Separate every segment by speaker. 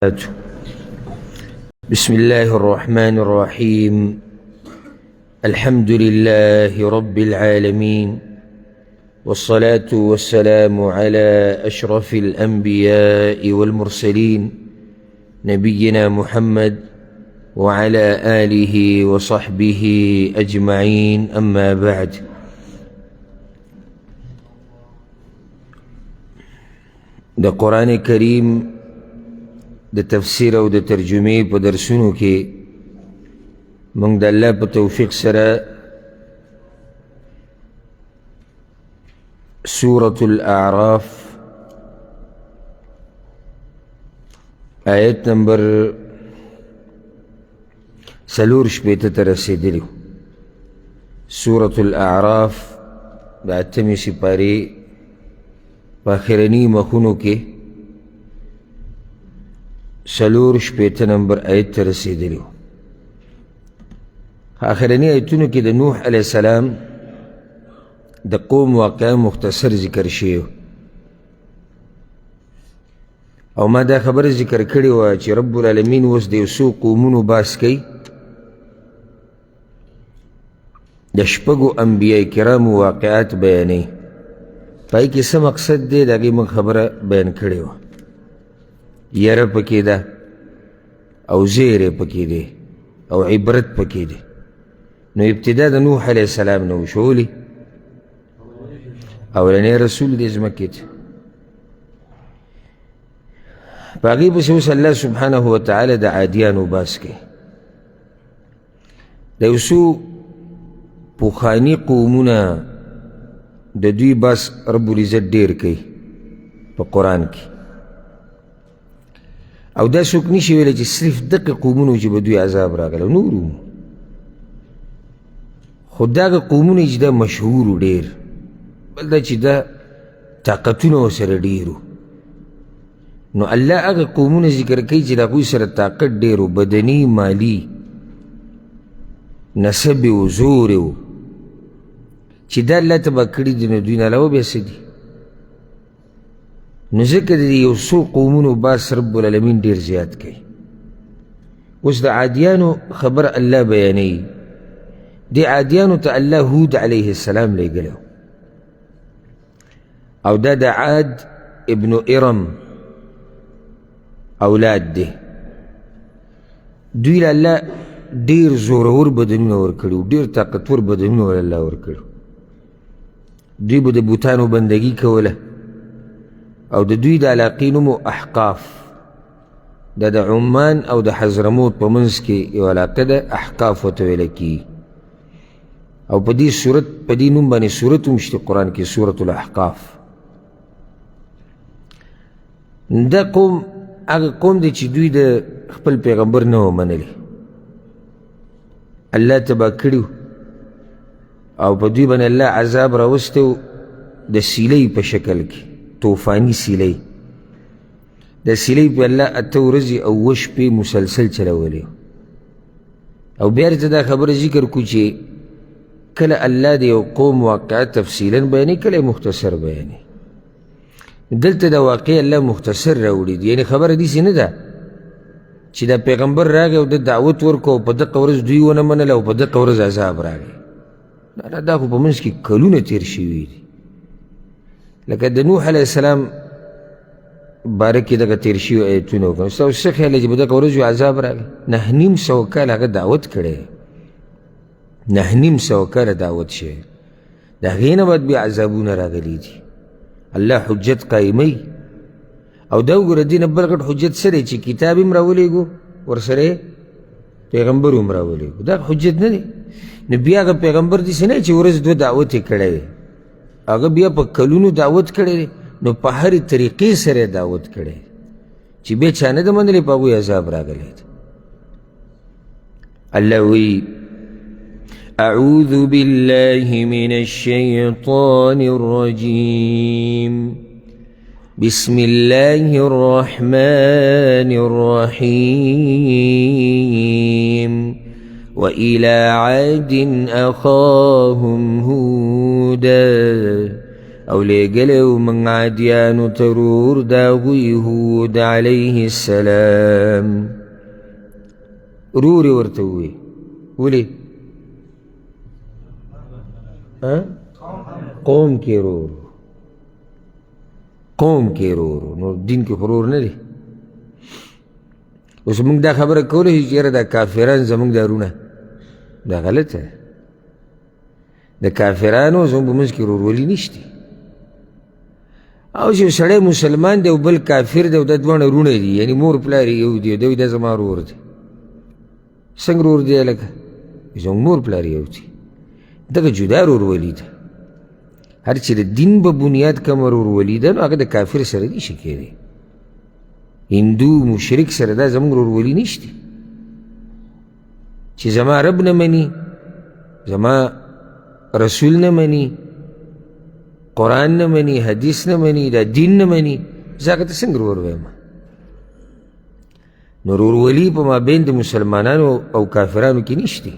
Speaker 1: بسم الله الرحمن الرحيم. الحمد لله رب العالمين، والصلاة والسلام على أشرف الأنبياء والمرسلين، نبينا محمد وعلى آله وصحبه أجمعين، أما بعد. د قرآن کریم د تفسیر او د ترجمې په درسونو کې موږ د الله په توفیق سره سورة الأعراف آیت نمبر 64 ته رسېدلي. سورة الأعراف د اتمې سپارې په اخرني مخونو کې 64 نمبر آیت ته رسېدلي وو. اخرني آیتونو کې د نوح علیه السلام د قوم واقعه مختصر ذکر شوی، او ما دا خبره ذکر کړې وه چې رب العالمین اوس د یو څو قومونو باس کوي، د شپږو انبیاء کرامو واقعات بیانوي. په هغې کې څه مقصد دی، د هغې موږ خبره بیان کړې وه. یره پکې ده او زیری پکې دی او عبرت پکې دی. نو ابتدا د نوح علیه السلام نه وشوه. ولې؟ اولنی رسول دی ځمکې ته. په هغې پسې اوس الله سبحانه وتعالی د عادیانو باس کوي. د یو څو پخواني قومونه د دوی باس رب العزت ډېر کوي په قرآن کې، او دا څوک نشي ویلی چې صرف دغه قومونو چې به دوی عذاب راغلی، نورو خو دغه قومونه چې دا مشهور و ډېر، بل دا چې دا طاقتونه ورسره ډېر وو. نو الله هغه قومونه ذکر کوي چې د هغوی سره طاقت ډېر و، بدني، مالي، نسب و، زور و، چې دا الله تباه کړي دي. نو دوی نه علاوه بیا څه دي؟ نو ځکه د یو څو قومونو باس رب العالمین ډېر زیات کوي. اوس د عادیانو خبره الله بیانوي. دې عادیانو ته الله هود علیه السلام لېږلی، او دا د عاد ابن ارم اولاد دی. دوی له الله ډېر زورور بدنونه ورکړي وو، ډېر طاقتور بدنونه ورله الله ورکړي. دوی به د بوتانو بندګي کوله، او د دوی د علاقې نوم و احقاف. دا د عمان او د حضرموت په منځ کې یو علاقه ده، احقاف ورته ویل کېږي. او په دې صورت، په دې نوم باندې صورت هم شته قرآن کې، سورة الاحقاف. دا قوم هغه قوم دی چې دوی د خپل پیغمبر نه وه منلی، الله تباه کړي، او په دوی باندې الله عذاب راوستی د سیلۍ په شکل کې، طوفاني سیلۍ. د سیلۍ په الله 8 ورځې او 7 شپې مسلسل چلولې. او بیا درته دا خبره ذکر کړو چې کله الله د یو قوم واقعه تفصیلا بیانوي، کله یې مختصر بیانوي. دلته دا واقع الله مختصر راوړي دي، یعنې خبره داسې نه ده چې دا پیغمبر راغی او د دعوت ورکړو او په دقه ورځ دوی ونه منله او په دقه ورځ عذاب راغی. نه نه، دا خو په منځ کې کلونه تېر شوي دي. لکه د نوح علیه السلام باره کې دغه تېر شوي ایتونه وکړو. ستاسو څه خیال دی چې په دغه ورځ یو عذاب راغی؟ 950 کاله هغه دعوت کړی، 950 کاله دعوت شوی، د هغې نه بعد بیا عذابونه راغلي دي. الله حجت قایموي. او دا وګوره، دې نه بل غټ حجت څه دی چې کتاب هم راولېږو، ورسره پیغمبر هم راولېږو، دا حجت نه دی. نو بیا هغه پیغمبر داسې نه چې ورځ دوه دعوت یې کړی دی، هغه بیا په کلونو دعوت کړی دی. نو په هرې طریقې سره دعوت کړی چې بیا چا نه ده منلی، په هغوی عذاب راغلی دی. الله وی أعوذ بالله من الشيطان الرجيم، بسم الله الرحمن الرحيم. وإلى عاد أخاهم هودا. او لېږلی و موږ عادیانو ته ورور د هغوی هود علیه السلام. ورور یې ورته وویل. ولې؟ قوم کې ورور، قوم کې ورور، نو دین کې خو ورور نه دی. اوس موږ دا خبره کولی شو چې یاره دا کافران زموږ دا وروڼه، دا غلطه ده. د کافرانو زموږ په منځ کې ورورولي نشته. او چې یو سړی مسلمان دی او بل کافر دی او دا دواړه وروڼه دي، یعنې مور پلار یې یو دی، دی دا زما ورور دی. څنګه ورور دی؟ لکه زموږ مور پلار یو دی. دغه جدا ورورولي ده. هر چې د دین په بنیاد کومه ورورولي ده نو هغه د کافر سره نشي کېدی. هندو مشرک سره دا زموږ ورورولي نشته. چې زما رب نه مني، زما رسول نه مني، قرآن نه مني، حدیث نه مني، دا دین نه مني، زه هغه ته څنګه ورور وایم؟ نو ورورولي په مابین د مسلمانانو او کافرانو کې نشته.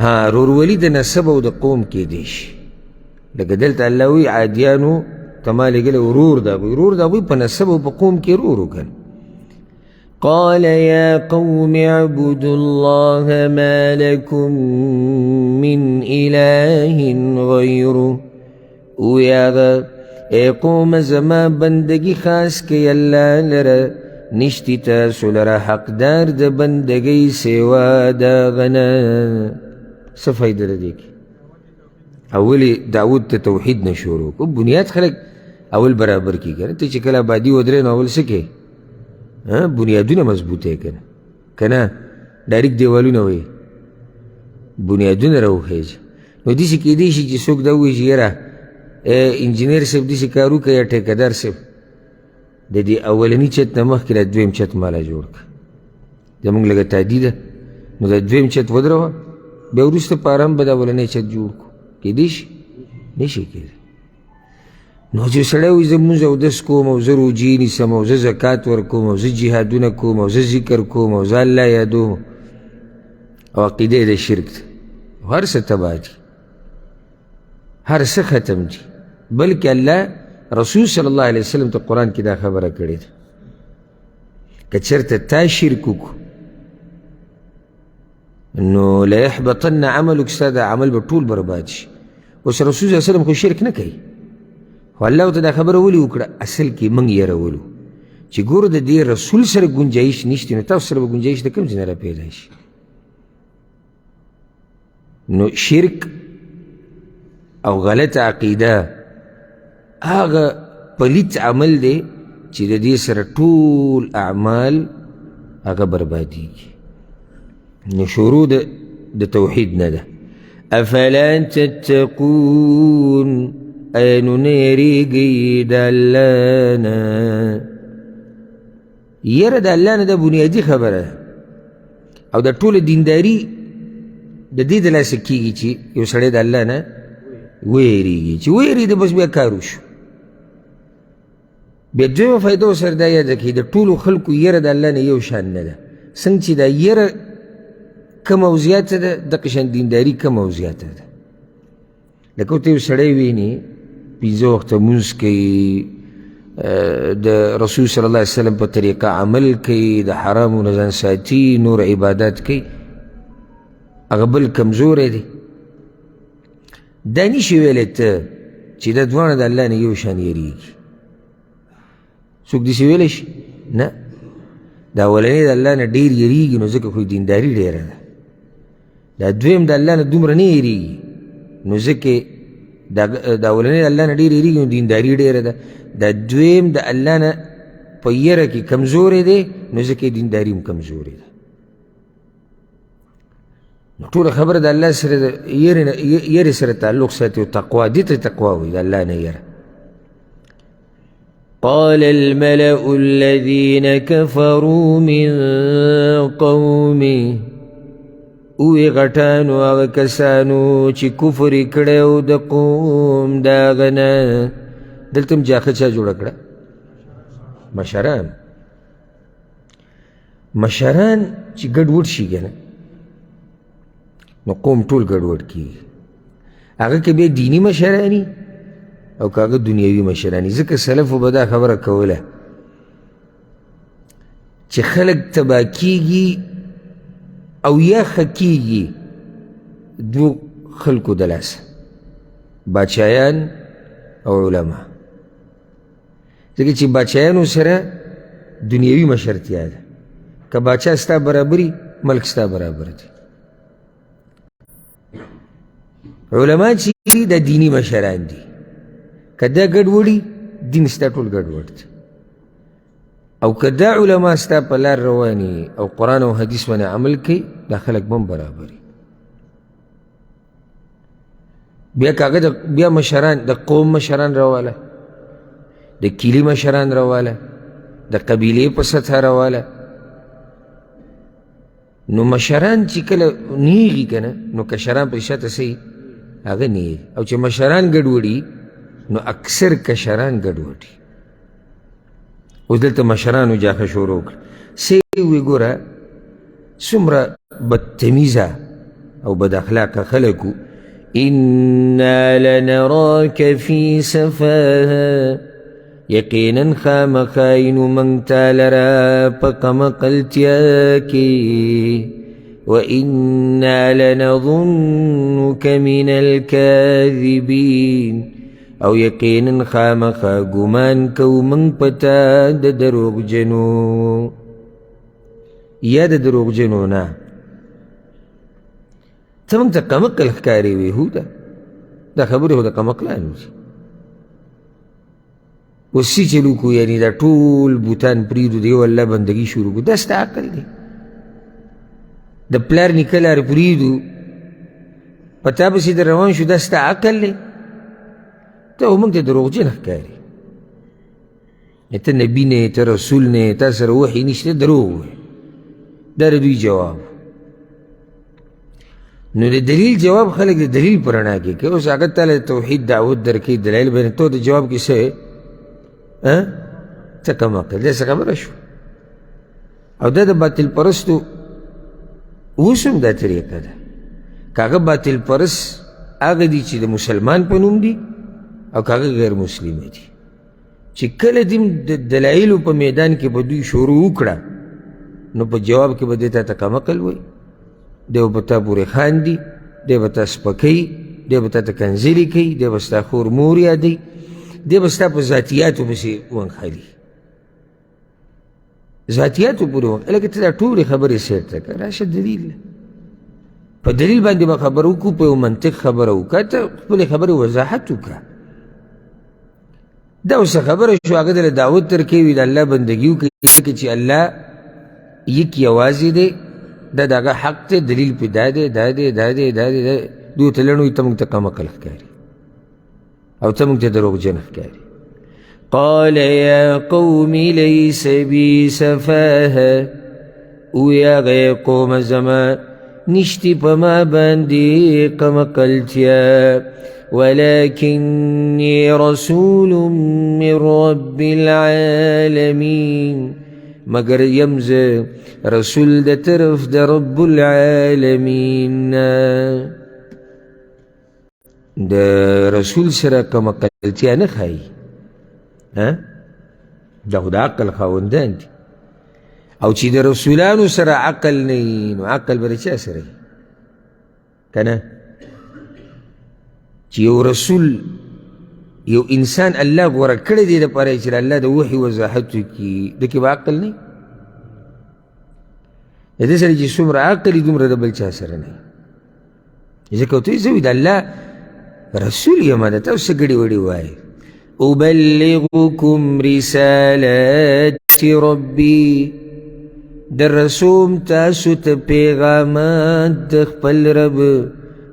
Speaker 1: ها، ورورولي د نسب او د قوم کېدی شي. لکه دلته الله وایي عادیانو ته ما لېږلی ورور د هغوی، ورور د هغوی په نسب او په قوم کې ورور وکړ. قال يا قوم اعبدوا الله ما لكم من إله غيره. ویاغه ای قوم زما بندگی خاص کی الله لره، نشتی تاسو لره حقدار د بندګۍ سوا د هغه نه. څه فایده ده دې کې؟ اولې دعوت ته توحید نه شروع کړو، بنیاد خلک اول برابر کړي که نه. ته چې کله آبادي ودرې نو اول څه کوې؟ بنیادونه مضبوطې که نه، که نه ډایرکټ دیوالونه وایي، بنیادونه راوخېږي. نو داسې کېدی شي چې څوک دا ووایي چې یاره انجینر صاحب داسې کار وکړه یا ټیکهدار صاحب د دې اولني چت نه مخکې دا دویم چت مالا جوړ کړه، زموږ لږه تادي ده، نو دا دویم چت ودروه، بیا وروسته په ارام به دا اولنی چت جوړ کړو. کېدی شي؟ نه شي کېدی. نو چې سړی وایي زه لمونځ اودس کوم او زه روژې نیسم او زه زکات ورکوم او زه جهادونه کوم او زه ذکر کوم او زه الله یادوم او عقیده یې د شرک ده، هر څه تباه دي، هر څه ختم دي. بلکې الله رسول صلی الله علیه وسلم ته قرآن کې دا خبره کړې ده، که چېرته تا شرک وکړو نو لیحبطن عملک، ستا دا عمل به ټول برباد شي. اوس رسول صلی الله علیه وسلم خو شرک نه کوي، خو الله ورته دا خبره ولې وکړه؟ اصل کې موږ یرولو چې ګوره د دې رسول سره ګنجایش نشته، نو تاسو سره به ګنجایش د کوم ځای نه را پیدا شي؟ نو شرک او غلط عقیده هغه پلیت عمل دی چې د دې سره ټول اعمال هغه بربادیږي. نو شروع د توحید نه ده. افلا تتقون، ایا نو نه یریږئ د الله نه؟ یره د الله نه دا بنیادي خبره ده، او د ټوله دینداري د دې د لاسه کېږي چې یو سړی د الله نه ویریږي. چې ویرېده بس بیا کار وشو. بیا دویمه فایده ورسره دا یاده کړي، د ټولو خلکو یره د الله نه یو شان نه ده. څنګه چې دا یره کمه او زیاته ده، دغه شان دینداري کمه او زیاته ده. لکه ورته یو سړی ویني پنځه وخته لمونځ کوي، د رسول صلی الله علیه وسلم په طریقه عمل کوي، د حرامو نه ځان ساتي، نور عبادات کوي، هغه بل کمزوری دی. دا نشي ویلی ته چې دا دواړه د الله نه یو شان یریږي. څوک داسې ویلی شي؟ نه، دا اولنی د الله نه ډېر یریږي، نو ځکه خو یې دینداري ډېره ده. دا دویم د الله نه دومره نه یریږي، نو ځکه دا اولنی د الله نه ډېر یریږي، نو دینداري ډېره ده. دا دویم د الله نه په یره کې کمزوری دی، نو ځکه یې دینداري هم کمزورې ده. نو ټوله خبره د الله سره د یرې سره تعلق ساتي او تقوا دې ته تقوا وایي، د الله نه یره. قال الملأ الذين كفروا من قومه، وی غټانو هغه کسانو چې کفر یې کړی و د قوم د هغه نه. دلته هم جاخه چا جوړه کړه؟ مشران. مشران چې ګډوډ شي که نه، نو قوم ټول ګډوډ کېږي. هغه که بیا دیني مشراني او که هغه دنیوي مشراني. ځکه سلفو به دا خبره کوله چې خلک تباه کیږي او یا ښه کیږي دوو خلکو د لاسه، باچایان او علما. ځکه چې باچایانو سره دنیوي مشرتیا ده، که باچا ستا برابري ملک ستا برابر دی. علما چې دي دا دیني مشران دي، که دا ګډوډي دین ستا ټول ګډوډ دی. او که دا علما ستا په لار رواني او قرآن او حدیث باندې عمل کوي، دا خلک به هم برابري. بیا که هغه بیا مشران د قوم مشران راواله، د کلي مشران راواله، د قبیلې په سطح راواله، نو مشران چې کله نیغي که نه، نو کشران پرې شاته څه هغه نیغي. او چې مشران ګډوډي نو اکثر کشران ګډوډي. اوس دلته مشرانو جاخه شروع کړه، څه یې ووایي ګوره څومره بدتمیزه او بد اخلاقه خلک وو. انا لنراک فی سفاهه، یقینا خامخا اینو موږ تا لره په قمقلتیا کې، وانا لنظنک من الكاذبین، او یقینا خامخا ګمان کوو موږ په تا د دروغجنو. یا د دروغجنو نه ته موږ ته قمقل ښکارې وې. هو ده دا خبرې خو د قمقلانو دي. اوس څه چل وکړو؟ یعنې دا ټول بوتان پرېږدو، د یو الله بندګي شروع کړو، دا ستا عقل دی. د پلار نیکه لارې پرېږدو، په تا پسې در روان شو، دا ستا عقل دی. ته خو موږ ته دروغجن ښکارې، ته نبي نه، ته رسول نه، تا سره وحي نشته، دروغ وایې. دا د دوی جواب. نو د دلیل جواب خلک د دلیل په رڼا کې کوي. اوس هغه ته د توحید دعوت درکوي، دلایل بیانوي، ته د جواب کې څه ته کم عقل دی، څه خبره شو. او دا د باطل پرستو اوس هم دا طریقه ده، که هغه باطل پرست هغه دي چې د مسلمان په نوم دي او که هغه غیر مسلم دي، چې کله دیم د دلایلو په میدان کې به دوی شروع وکړه، نو په جواب کې به دی تا ته کم عقل وایي، دی به په تا پورې خاندي، دی به تا سپکوي، دی به تا ته کنځلې کوي، دی به ستا خور مور یادوي، دی به ستا په ذاتیاتو پسې ونښلي، ذاتیاتو پورې ونښلي. لکه ته دا ټولې خبرې سیر ته کړه، راشه دلیل په دلیل باندې به خبره وکړو، په یو منطق خبره وکړه، ته خپلې خبرې وضاحت وکړه. دا اوس خبره شو، هغه درله دعوت درکوي، د الله بندګي وکړي، ځکه چې الله یک یوازې دی، دا د هغه حق دی، دلیل پرې دا دی، دا دی، دا دی، دا دی، دا دی. دوی ته لنډ وایي، ته موږ ته کم عقل ښکاري او ته موږ ته دروغجن ښکاري. قال يا قوم ليس بي سفاهة، او یا غی قوم زما نشتی په ما باندې قمقلتیا، ولكني رسول من رب العالمين، مگر یم زه رسول د طرف د رب العالمین. د رسول سره قمقلتیا نه ښایي، دا خو د عقل خاوندان دي. او چې د رسولانو سره عقل نه وي، نو عقل به د چا سره وي؟ که نه چې یو رسول یو انسان الله غوره کړی دی دپاره چې د الله د وحي وضاحت وکړي، ده کې به عقل نه وي؟ د دې سره چې څومره عقل وي دومره د بل چا سره نه وي. ځکه ورته وایي زه د الله رسول یم، دا تاسو څه ګډې وډې وایئ؟ أبلغكم رسالات ربي، در رسوم تاسو ته پیغامات د خپل رب،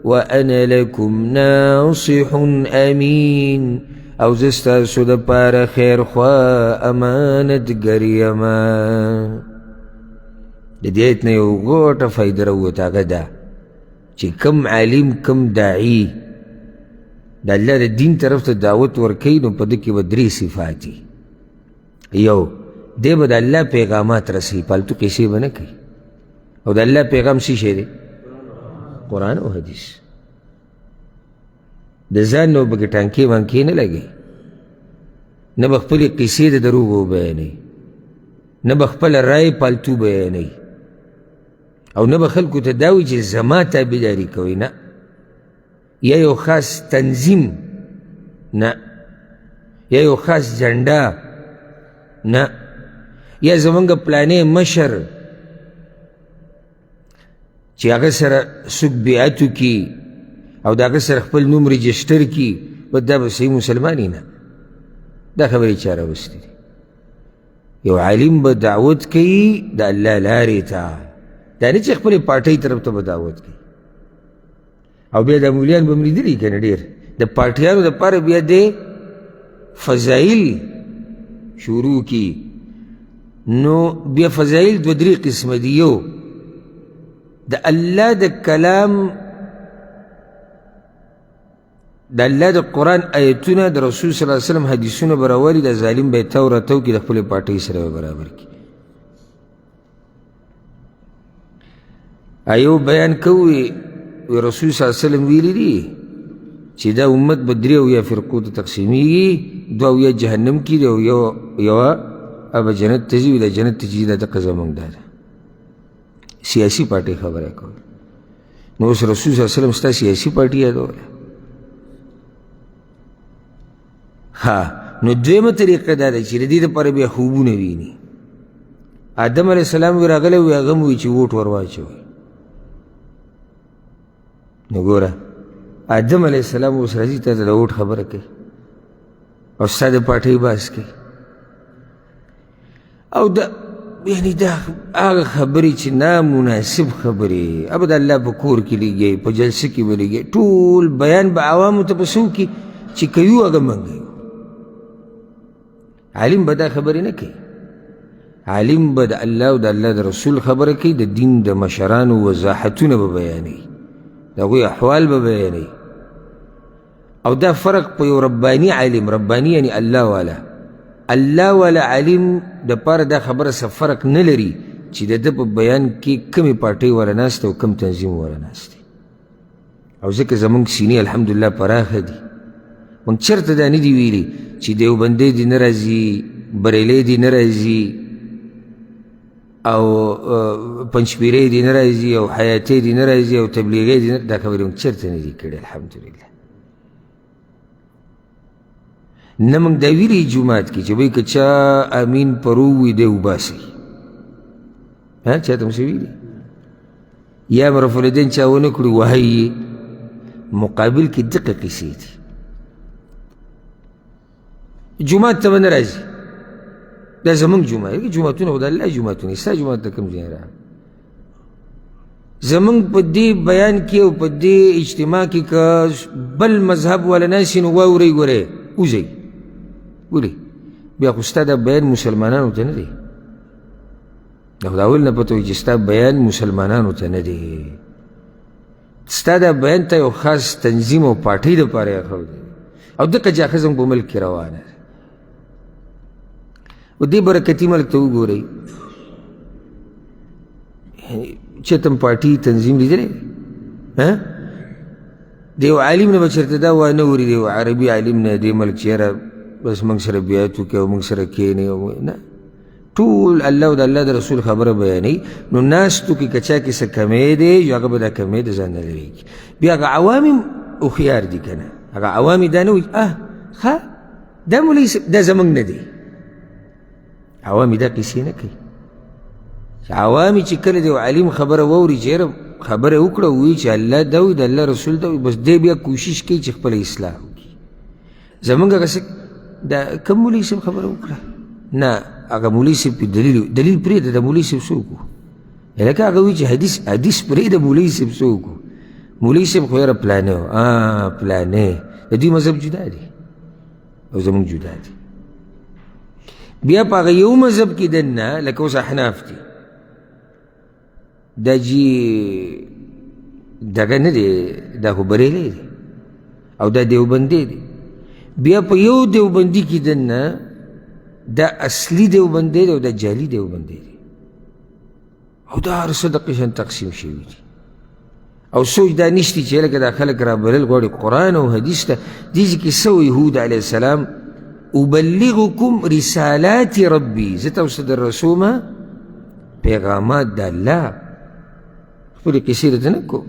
Speaker 1: وأنا لكم ناصح أمين، او زه ستاسو دپاره خیرخواه امانتګر یم. د دې آیت نه یو غټه فایده راووته، هغه دا چې کم عالم کم داعي د الله د دین طرف ته دعوت ورکوي، نو په ده کې به درې صفات وي. یو، دی به د الله پیغامات رسوي، فالتو قصې به نه کوي. او د الله پیغام څه شی دی؟ قرآن او حدیث. د ځان نه به پکې ټانکې وانکې نه لګوي، نه به خپلې قصې د دروغو بیانوي، نه به خپله رایې پالتو بیانوي، او نه به خلکو ته دا وایي چې زما تابعداري کوئ، نه، یا یو خاص تنظیم، نه، یا یو خاص جنډه، نه، یا زمونږ پلانې مشر چې هغه سره څوک بیعت وکړي او د هغه سره خپل نوم رجسټر کړي، بس دا به صحیح مسلمان یې. نه، دا خبرې چا راوستي دي؟ یو عالم به دعوت کوي د الله لارې ته، دا نه چې خپلې پارټۍ طرف ته به دعوت کوي. او بیا د مولیان به م لیدلي که نه، ډېر د پارټیانو دپاره بیا دی فضایل شروع کی. نو بیا فضایل دوه درې قسمه دي. یو د الله د کلام، د الله د قرآن آیتونه، د رسول صلی الله علیه وسلم حدیثونه به راولي، د ظالم به یې تاو راتاو کړي، د خپلې پارټۍ سره به برابر کړي. ایو بیان کوي وی رسول صلی الله علیه وسلم ویلي دي چې دا امت به 73 فرقو ته تقسیمیږي، 72 جهنم کې دی او یوه به جنت ته ځي. دا جنت ته ځي، دا دقه زموږ دا ده. سیاسي پارټۍ خبره کوله. نو اوس رسول صلی الله علیه وسلم ستا سیاسي پارټي یادوله. ها، نو دویمه طریقه دا ده چې د دې لپاره بیا خوبونه ویني. آدم علیه السلام وی راغلی وي، هغه هم وایي چې ووټ ور واچوئ. نو ګوره آدم علیه السلام اوس راځي تا ته د ووټ خبره کوي او ستا د پارټۍ بحث کوي، او دا یعنی دا هغه خبرې چې نامناسب خبرې ابه د الله په کور کې لګي، په جلسه کې به لګي، ټول بیان به عوامو ته په څه وکړي چې کوي هغه موږ یو. عالم به دا خبرې نه کوي، عالم به د الله او د الله د رسول خبره کوي، د دین د مشرانو وضاحتونه به بیانوي، د هغوی احوال به بیانوي. او دا فرق په یو رباني عالم، رباني یعنی الله والا، الله والا عالم د پاره دا خبره څه فرق نه لري چې د ده په بیان کې کمې پارټۍ والا ناست او کم تنظیم والا ناست دی. او ځکه زمونږ سینې الحمدلله پراخه دي، موږ چېرته دا نه دي ویلي چې دیوبندی دې نه راځي، بریلی دې نه راځي، او پنجپیری دې نه راځي، او حیاتي دې نه راځي، او تبلیغی دې نه، دا خبرې موږ چېرته نه دي کړې الحمدلله. نه موږ دا ویلي جومات کې چې وایي که چا امین پرو وي دی وباسي، ها چاته مو څه ویلي؟ یا رفع الیدین چا ونه کړو وهي، مقابل کې دقه قصې دي. جومات ته به نه راځي، دا زموږ جومات دی، جوماتونه خو د الله جوماتونه، ستا جومات ته کوم ځای راغی؟ زموږ په دې بیان کې او په دې اجتماع کې که بل مذهب والا ناست نو واورئ ګورئ وځئ. ولې؟ بیا خو ستا دا بیان مسلمانانو ته نه دی. دا خو د اول نه پته وي چې ستا بیان مسلمانانو ته نه دی، ستا دا بیان ته یو خاص تنظیم او پارټۍ دپاره یې ښودی او دقه جاخه زموږ په ملک کې روانه ده. او دې برکتي ملک ته وګورئ، چېرته هم پارټي تنظیم لیدلی؟ د یو عالم نه به چېرته دا وانه اوري، د یو عربي عالم نه دې ملک چې یاره بس موږ سره بیعت وکړي او موږ سره کښېني او نه، ټول الله او د الله د رسول خبره بیانوي. نو ناستو کې که چا کې څه کمی دی، هغه به دا کمی د ځان نه لرې کړي. بیا هغه عوام هم هوښیار دي که نه، هغه عوام یې دا نه وایي ښه دا مولوي صاحب دا زموږ نه دی، عوام یې دا قصې نه کوي. عوام چې کله د یو عالم خبره واوري چې یاره خبره یې وکړه ووایي چې الله دا وایي د الله رسول دا وایي، بس دی بیا کوشش کوي چې خپله اصلاح وکړي. زموږ هغه څه دا کوم مولوي صاحب خبره وکړه؟ نه، هغه مولوي صاحب په دلیل پرېږده، د مولوي صاحب څوک و؟ لکه هغه وایي چې حدیث پرېږده، مولوي صاحب څوک و؟ مولوي صاحب خو یاره پلانې و، پلانې، د دوی مذهب جدا دی او زموږ جدا دی. بیا په هغه یو مذهب کې دننه لکه اوس احناف دي، دا جي دغه نه دی، دا خو بریلی دی او دا دیوبندی دی. بیا په یو دیوبندي کې دننه دا اصلي دیوبندی دی او دا جعلي دیوبندی دی، او دا هر څه دقه شان تقسیم شوي دي. او سوچ دا نشتی چې لکه دا خلک رابلل غواړي قرآن او حدیث ته. دې ځای کې څه وایي هود علیه السلام؟ ابلغکم رسالات ربي، زه تاسو ته در رسوم پیغامات د الله. خپلې قصې درته نه کوم.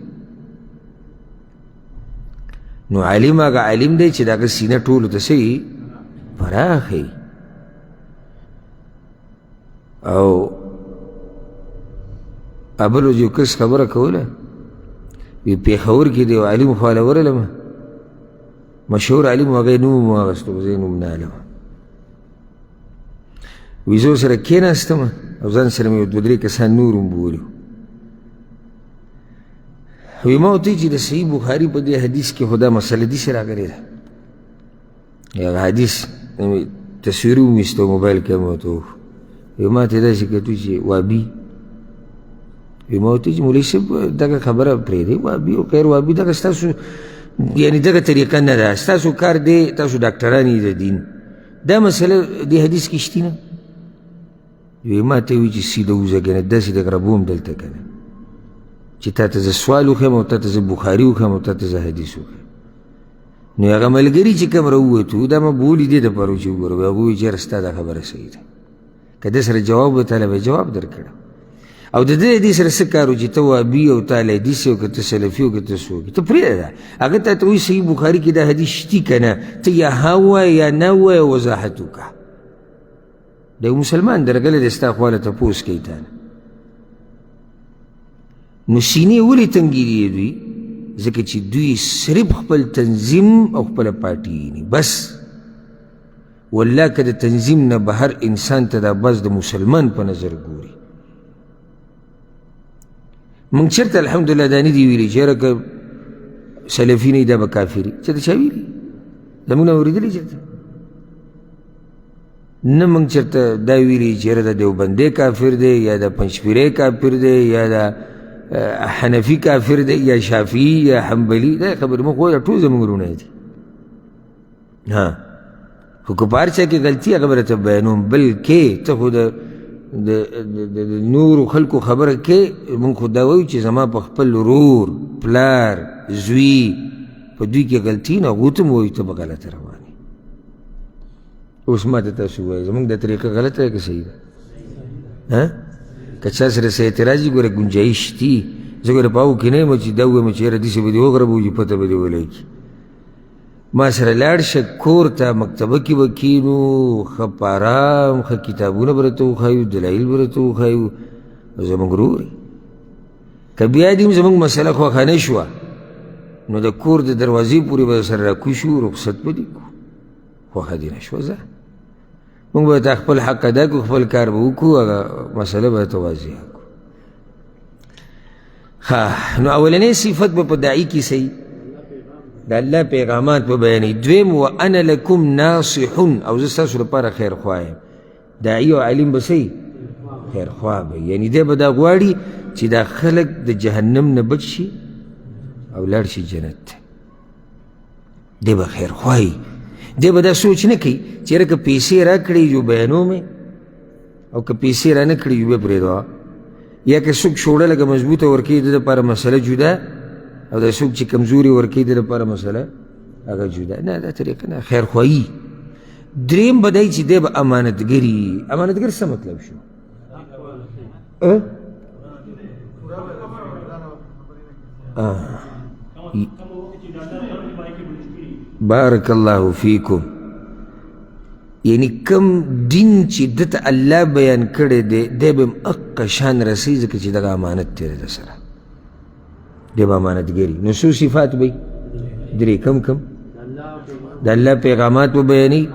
Speaker 1: نو عالم هغه عالم دی چې د هغه سینه ټولو ته څه وي؟ پراخه وي. او بل ورځ یو کس خبره کوله، وي پېښور کې د یو عالم خواله ورغلم، مشهور عالم و، هغه یې نوم واخیستو، زه یې نوم نه علم. وي زه ورسره کښېناستم او ځان سره مې یو دوه درې کسان نور هم بولي. وي ما ورته ویل چې د صحیح بخاري په دې حدیث کې خو دا مسله داسې راغلې ده. هغه حدیث تصویر ومیسته موبایل کې مې ورته وښود. وي ما ته داسې کتو چې وابي. وي ما ورته ویل چې مولوي صاحب دغه خبره پرېږدئ، وابي او غیر وابي دغه ستاسو یعنې دغه طریقه نه ده، ستاسو کار دی، تاسو ډاکټران یې د دین، دا مسله دې حدیث کې شتي نه. وی ما ته وی چې سیده وځه که نه داسې د غربوم دلته که نه چې تا ته زه سوال وښیم او تا ته زه بخاري وښیم او تا ته زه حدیث وښیم. نو هغه ملګري چې کوم راووتو دا ما بولي دې دپاره چې وګوره، هغوی وایي چې یاره ستا دا خبره صحیح ده، که ده سره جواب وی تا له به جواب درکړم. او د دې دې سره څه کار و چې ته وابي او تا له حدیث او که ته سلفي او که ته څوک، ته پرېږده. هغه تا ته وایي صحیح بخاري کې دا حدیث شتي که نه، ته یا ها ووایه یا نه ووایه، وضاحت وکړه. د یو مسلمان درغلی دی ستا خواله تپوس کوي تا نه. نو سینې ولې تنګې دي دوی؟ ځکه چې دوی صرف خپل تنظیم او خپله پارټي ویني بس. والله که د تنظیم نه بهر انسان ته دا بس د مسلمان په نظر ګوري. موږ چېرته الحمدلله دا نه دي ویلي چې یاره که سلفي نه دا به کافري، چېرته چا ویلي؟ زموږ نه اورېدلي چېرته؟ نه موږ چېرته دا ویلي چې یاره د دیوبندی کافر دی یا د پنجپیری کافر دی یا د حنفي کافر دی یا شافعي یا حنبلي. دا خبرې موږ خو ټول زموږ وروڼه دي. ها خو که په هر چا کې غلطي هغه به راته بیانوم، بلکې ته خو د نورو خلکو خبره کې موږ خو دا وایو چې زما په خپل ورور پلار زوی په دوی کې غلطي نه، هغو ته هم وایو ته به غلطه روان یې. اوس ما ته تاسو ووایئ زموږ دا طریقه غلطه ده که صحیح ده؟ ها که چا سره څه اعتراض وي ګوره ګنجایش دي. زه ګوره په هغو کې نه یم چې دا ووایم چې یاره داسې به دې وغربوو چې پته به دې ولګي. ما سره لاړ شه کور ته، مکتبه کې به کښېنو، ښه په ارام ښه کتابونه به راته وښایو، دلایل به راته وښایو. زموږ ورور که بیا دې هم زموږ مسله خوښه نه شوه نو د کور د دروازې پورې به سره راکوز شو، رخصت به دې کړو. خوښه دې نه شوه ځه، موږ به تا خپل حق ادا کړو، خپل کار به وکړو، هغه مسله به راته واضحه کړو. ښه نو اولنی صفت به په داعي کې څه د الله پیغامات به بیانوي. دویم وانا لکم ناصح، او زه ستاسو لپاره خیرخواه یم. داعي او عالم به څه وي؟ خیرخواه به، یعنې دی به دا غواړي چې دا خلک د جهنم نه بچ شي او لاړ شي جنت ته. دی به خیرخواه وي، دی به دا سوچ نه کوي چې یاره که پیسې راکړې یو بیانوم او که پیسې را نه کړې یو بیا پرېږده، یا که څوک شوړه لږه مضبوطه ورکوي د لپاره مسله جدا، او دا څوک چې کمزوري ورکوي د لپاره مسله هغه جدا. نه، دا طریقه نه، خیرخواهي. دریم به دی چې دی به امانتګري. امانتګر څه مطلب شو؟ بارک الله فیکم. یعنی کم دین چې ده ته الله بیان کړی دی، دی به هم اقه شان رسوي، ځکه چې دغه امانت دی ده سره، دی به امانتګري. نو څو صفات به وي؟ درې. کم کم؟ د الله پیغامات به بیانوي،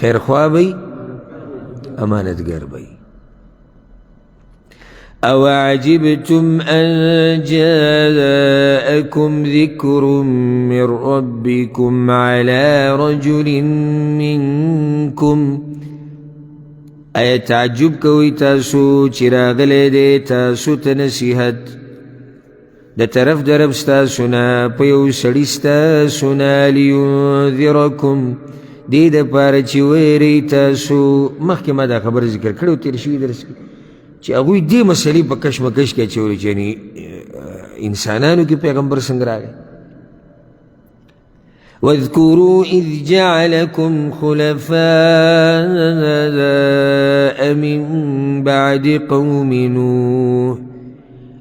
Speaker 1: خیرخواه به وي، امانتګر به وي. او عجبتم أن جاءكم ذكر من ربكم على رجل منكم. آیا تعجب کوئ تاسو چې راغلی دی تاسو ته نصیحت د طرف د رب ستاسو نه په یو سړي ستاسو نه، لینذرکم، دې دپاره چې ویرئ تاسو. مخکې ما دا خبره ذکر کړې وه تېر شوي درس کې چې هغوی دې مسلې په کشمکش کې اچولې چې یعنې انسانانو کې پیغمبر څنګه راغی؟ واذكروا إذ جعلكم خلفاء من بعد قوم نوح،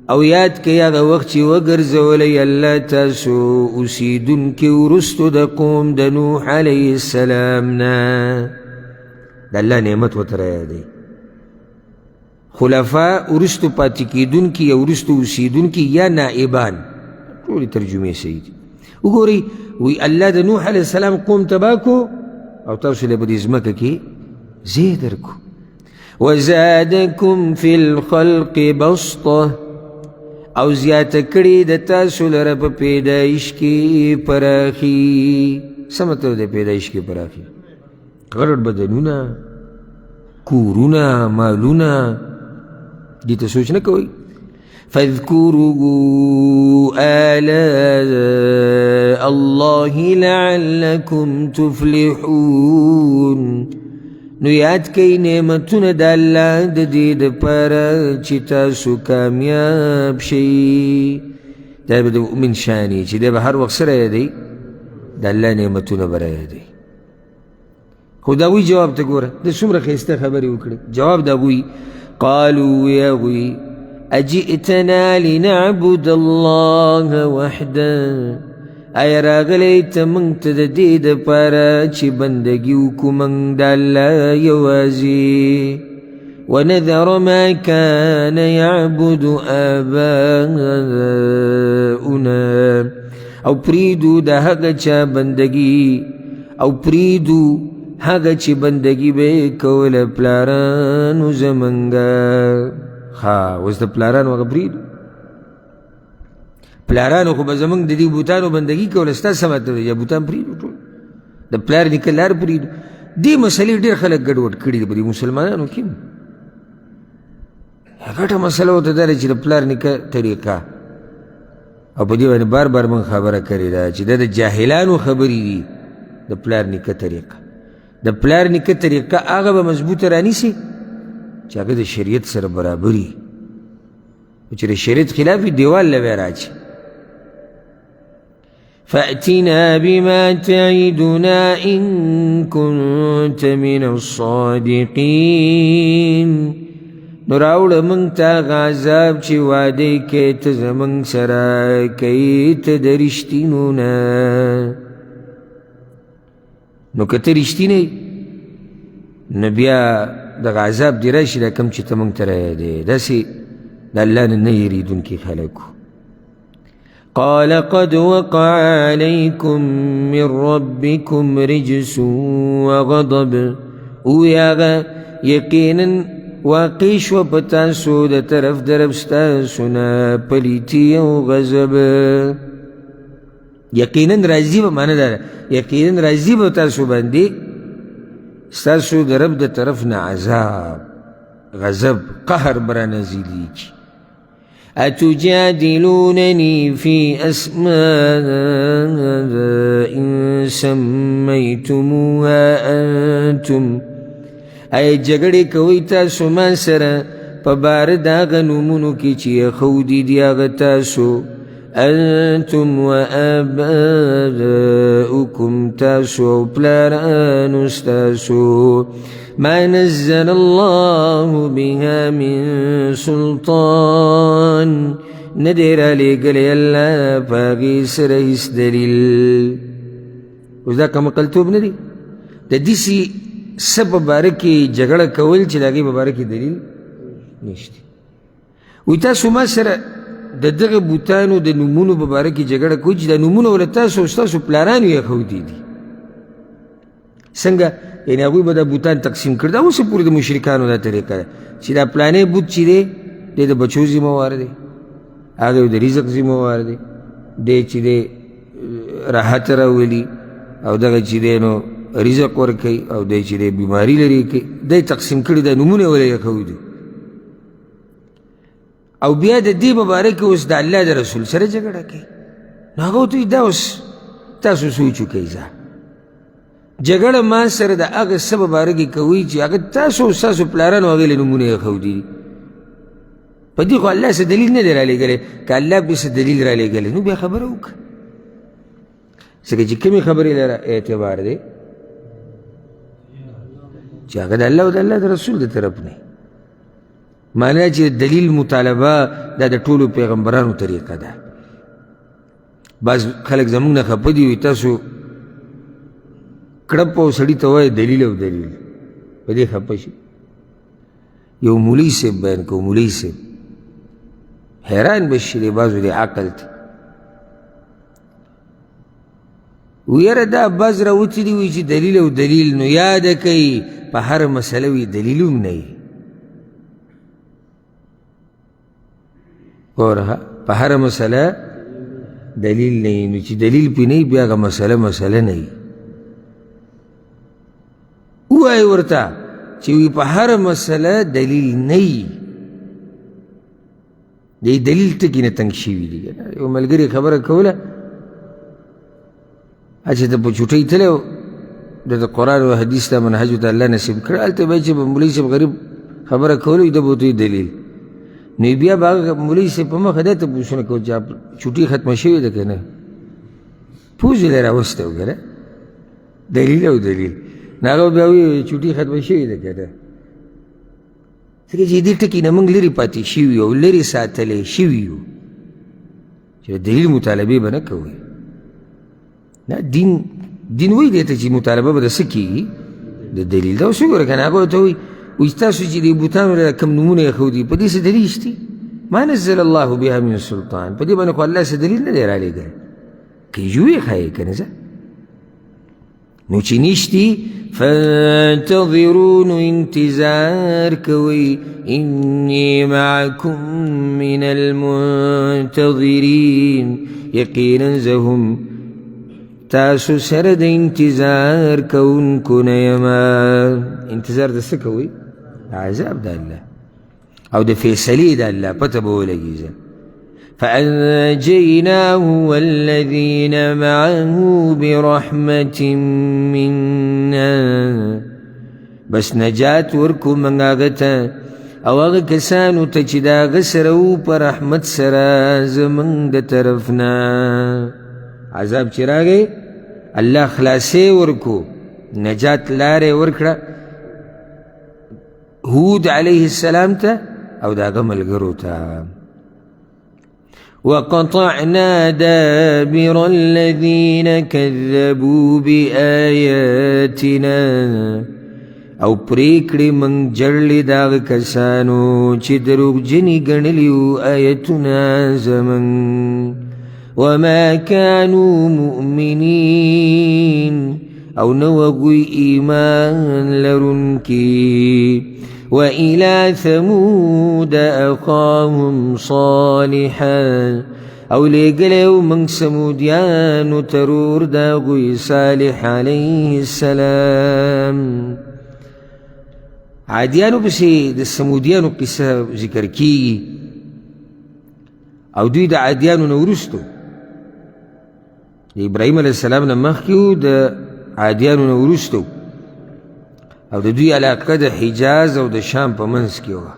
Speaker 1: او یاد کړئ هغه وخت چې وګرځولی الله تاسو اوسېدونکي وروستو د قوم د نوح علیه السلام نه. د الله نعمت ورته رایادوي. خلفا وروستو پاتې کېدونکي یا وروستو اوسېدونکي یا نائبان، ټولې ترجمې صحیح دي. وګورئ، وی الله د نوح علیه السلام قوم تباه کو او تاسو له په دې ځمکه کې ځای درکو. وزادکم فی الخلق بسطه، او زیاته کړې د تاسو لره په پیدایش کې پراخي. څه مطلب دی پیدایش کې پراخي؟ غټ بدنونه، کورونه، مالونه، دې ته سوچ نه کوئ. فاذكروا آلاء الله لعلكم تفلحون، نو یاد کړئ نعمتونه د الله د دې دپاره چې تاسو کامیاب شئ. دا به د مؤمن شان وي چې دی به هر وخت سره یادوي، د الله نعمتونه به رایادوي. خو د هغوی جواب ته ګوره، د څومره ښایسته خبرې وکړې. جواب د هغوی، قالو وی هغوی اجئتنا لنعبد الله وحده، آیا راغلی ته موږ ته د دې دپاره چې بندګي وکړو موږ د الله یوازې، ونذر ما كان يعبد آباؤنا، او پرېږدو د هغه چا بندګي، او پرېږدو هغه چې بندګي به یې کوله پلارانو زمونږ. ښه، اوس د پلارانو هغه پرېږدو، پلارانو خو به زمونږ د دې بوتانو بندګي کوله، ستا څه مطلب دی؟ یا بوتان پرېږدو ټول، د پلار نیکه لار پرېږدو. دې مسئلې ډېر خلک ګډوډ کړي دي په دې مسلمانانو کې. غټه مسله ورته دا ده چې د پلار نیکه طریقه، او په دې باندې بار بار موږ خبره کړې ده چې دا د جاهلانو خبرې دي. د پلار نیکه طریقه، د پلار نیکه طریقه هغه به مضبوطه رانیسي چې هغه د شریعت سره برابري، چې د شریعت خلاف وي دیوال له به راچي. فأتنا بما تعدنا إن كنت من الصادقين، نو راوړه موږ ته هغه عذاب چې وعدې کوې ته زموږ سره، کوې ته د رښتینو نه. نو که ته رښتینی نو بیا دغه عذاب دې راشي دا کوم چې ته موږ ته رایادوې. داسې د الله نه نه یېرېدونکي خلک وو. قال قد وقع عليكم من ربكم رجس وغضب، ووایي هغه یقینا واقع شوه په تاسو د طرف د رب ستاسو نه پلیتي او غضب. یقینا راضي به، معنی دا ده یقینا راضي به تاسو باندې ستاسو د رب د طرف نه عذاب، غضب، قهر به رانازلېږي. أتجادلونني في أسماء سميتموها أنتم، أي جګړې کوئ تاسو ما سره په باره د هغه نومونو کې چې یخودي دي هغه تاسو، أنتم وآباؤكم تاسو او پلارانو ستاسو، ما نزل الله بها من سلطان، نه دی رالیږلی الله په هغې سره هیڅ دلیل. اوس دا کم عقلتوب نه دی د داسې څه په باره کې جګړه کول چې د هغې په باره کې دلیل نشته. وایي تاسو ما سره د دغه بوتانو د نومونو په باره کې جګړه کوئ چې دا نومونه وله تاسو او ستاسو پلارانو یې ښودي دي. څنګه؟ یعنې هغوی به دا بوتان تقسیم کړي. دا اوسه پورې د مشرکانو دا طریقه ده چې دا پلانی بوت چې دی، دی د بچو ذمه وار دی، هغه د رزق ذمه وار دی، دی چې دی راحت راولي، او دغه چې دی نو رزق ورکوي، او دی چې دی بیماري لرې کوي. دی تقسیم کړي دا نومونه یې ولې ایښودي. او بیا د دې په باره کې اوس د الله د رسول سره جګړه کوي. نو هغه ورته وایي دا اوس تاسو سوچ وکړئ، ځه جګړه ما سره د هغه څه په باره کې کوئ چې هغه تاسو او ستاسو پلارانو هغې له نومونه ایښودي دي. په دې خو الله څه دلیل نه دی رالیږلی. که الله پرې څه دلیل رالیږلی نو بیا خبره وکړه، ځکه چې کومې خبرې لره اعتبار دی چې هغه د الله او د الله د رسول د طرف نه. معنی چې دلیل مطالبه دا د ټولو پیغمبرانو طریقه ده. بعض خلک زموږ نه خفه دي، وایي تاسو کړپ او سړي ته وایي دلیل او دلیل، په دې خفه شي. یو مولوي صاحب بیان کوو، مولوي صاحب حیران به شي دی بعضو د عقل ته، ویره دا بعض راوتي دي وایي چې دلیل او دلیل، نو یاده کوي په هره مسله وي دلیل هم نه وي. ګوره په هره مسله دلیل نه وي، نو چې دلیل پرې نه وي بیا هغه مسله مسله نه وي. ووایي ورته چې وي په هره مسله دلیل نه وي، د دلیل ټکي نه تنګ شوي دي. یو ملګري خبره کوله چې ته په چوټۍ تللی و، د قرآن او حدیث دا منهج ته الله نصیب کړ، هلته به چې مولوي صاحب غریب خبره کوله ده به ورته دلیل، نو بیا به هغه مولوي صاحب په مخه دی تپوسونه کول چې چوټي ختمه شوې ده که نه، پوزې له راوستی و که نه، دلیل او دلیل. نو هغه بیا وایي چوټي ختمه شوې ده که نه. ځکه چې دې ټکي نه موږ لرې پاتې شوي یو او لرې ساتلی شوي یو چې دلیل مطالبې به نه کوئ. نه دین دین وایي دی ته چې مطالبه به د څه کېږي؟ د دلیل. دا اوس وګوره که نه، هغه ورته وایي وایي تاسو چې دې بوتانو له کوم نومونه ایښودي په دې څه دلیل شته؟ ما نزل الله بها من سلطان، په دې باندې خو الله څه دلیل نه دی رالیږلی، که یې ښایي که نه ځه. نو چې نشتي فانتظروا، نو انتظار کوئ، انی معکم من المنتظرین، یقینا زه هم تاسو سره د انتظار کوونکو نه یم. انتظار د څه کوئ؟ عذاب د الله او د فیصلې د الله پته به ولګېږي. فأنجيناه والذين معه برحمة منا، بس نجات ورکو موږ هغه ته او هغه کسانو ته چې د هغه سره وو په رحمت سره زموږ د طرف نه. عذاب چې راغی الله خلاصې ورکو، نجات لارې ورکړه هود علیه السلام ته او د هغه ملګرو ته. وقطعنا دابر الذين كذبوا بآياتنا، او پرېکړې موږ جړلې د هغه کسانو چې دروغجنې ګڼلي وو آیتونه زموږ. وما كانوا مؤمنین، او نه هغوی ایمان لرونکي. وإلى ثمود أخاهم صالحا، او لېږلی و موږ ثمودیانو ته ورور د هغوی صالح علیه السلام. عادیانو پسې د ثمودیانو قصه ذکر کیږي، او دوی د عادیانو نه وروستو د ابراهیم علیه السلام نه مخکې وو، د عادیانو نه وروستو، او د دوی علاقه د حجاز او د شام په منځ کې وه.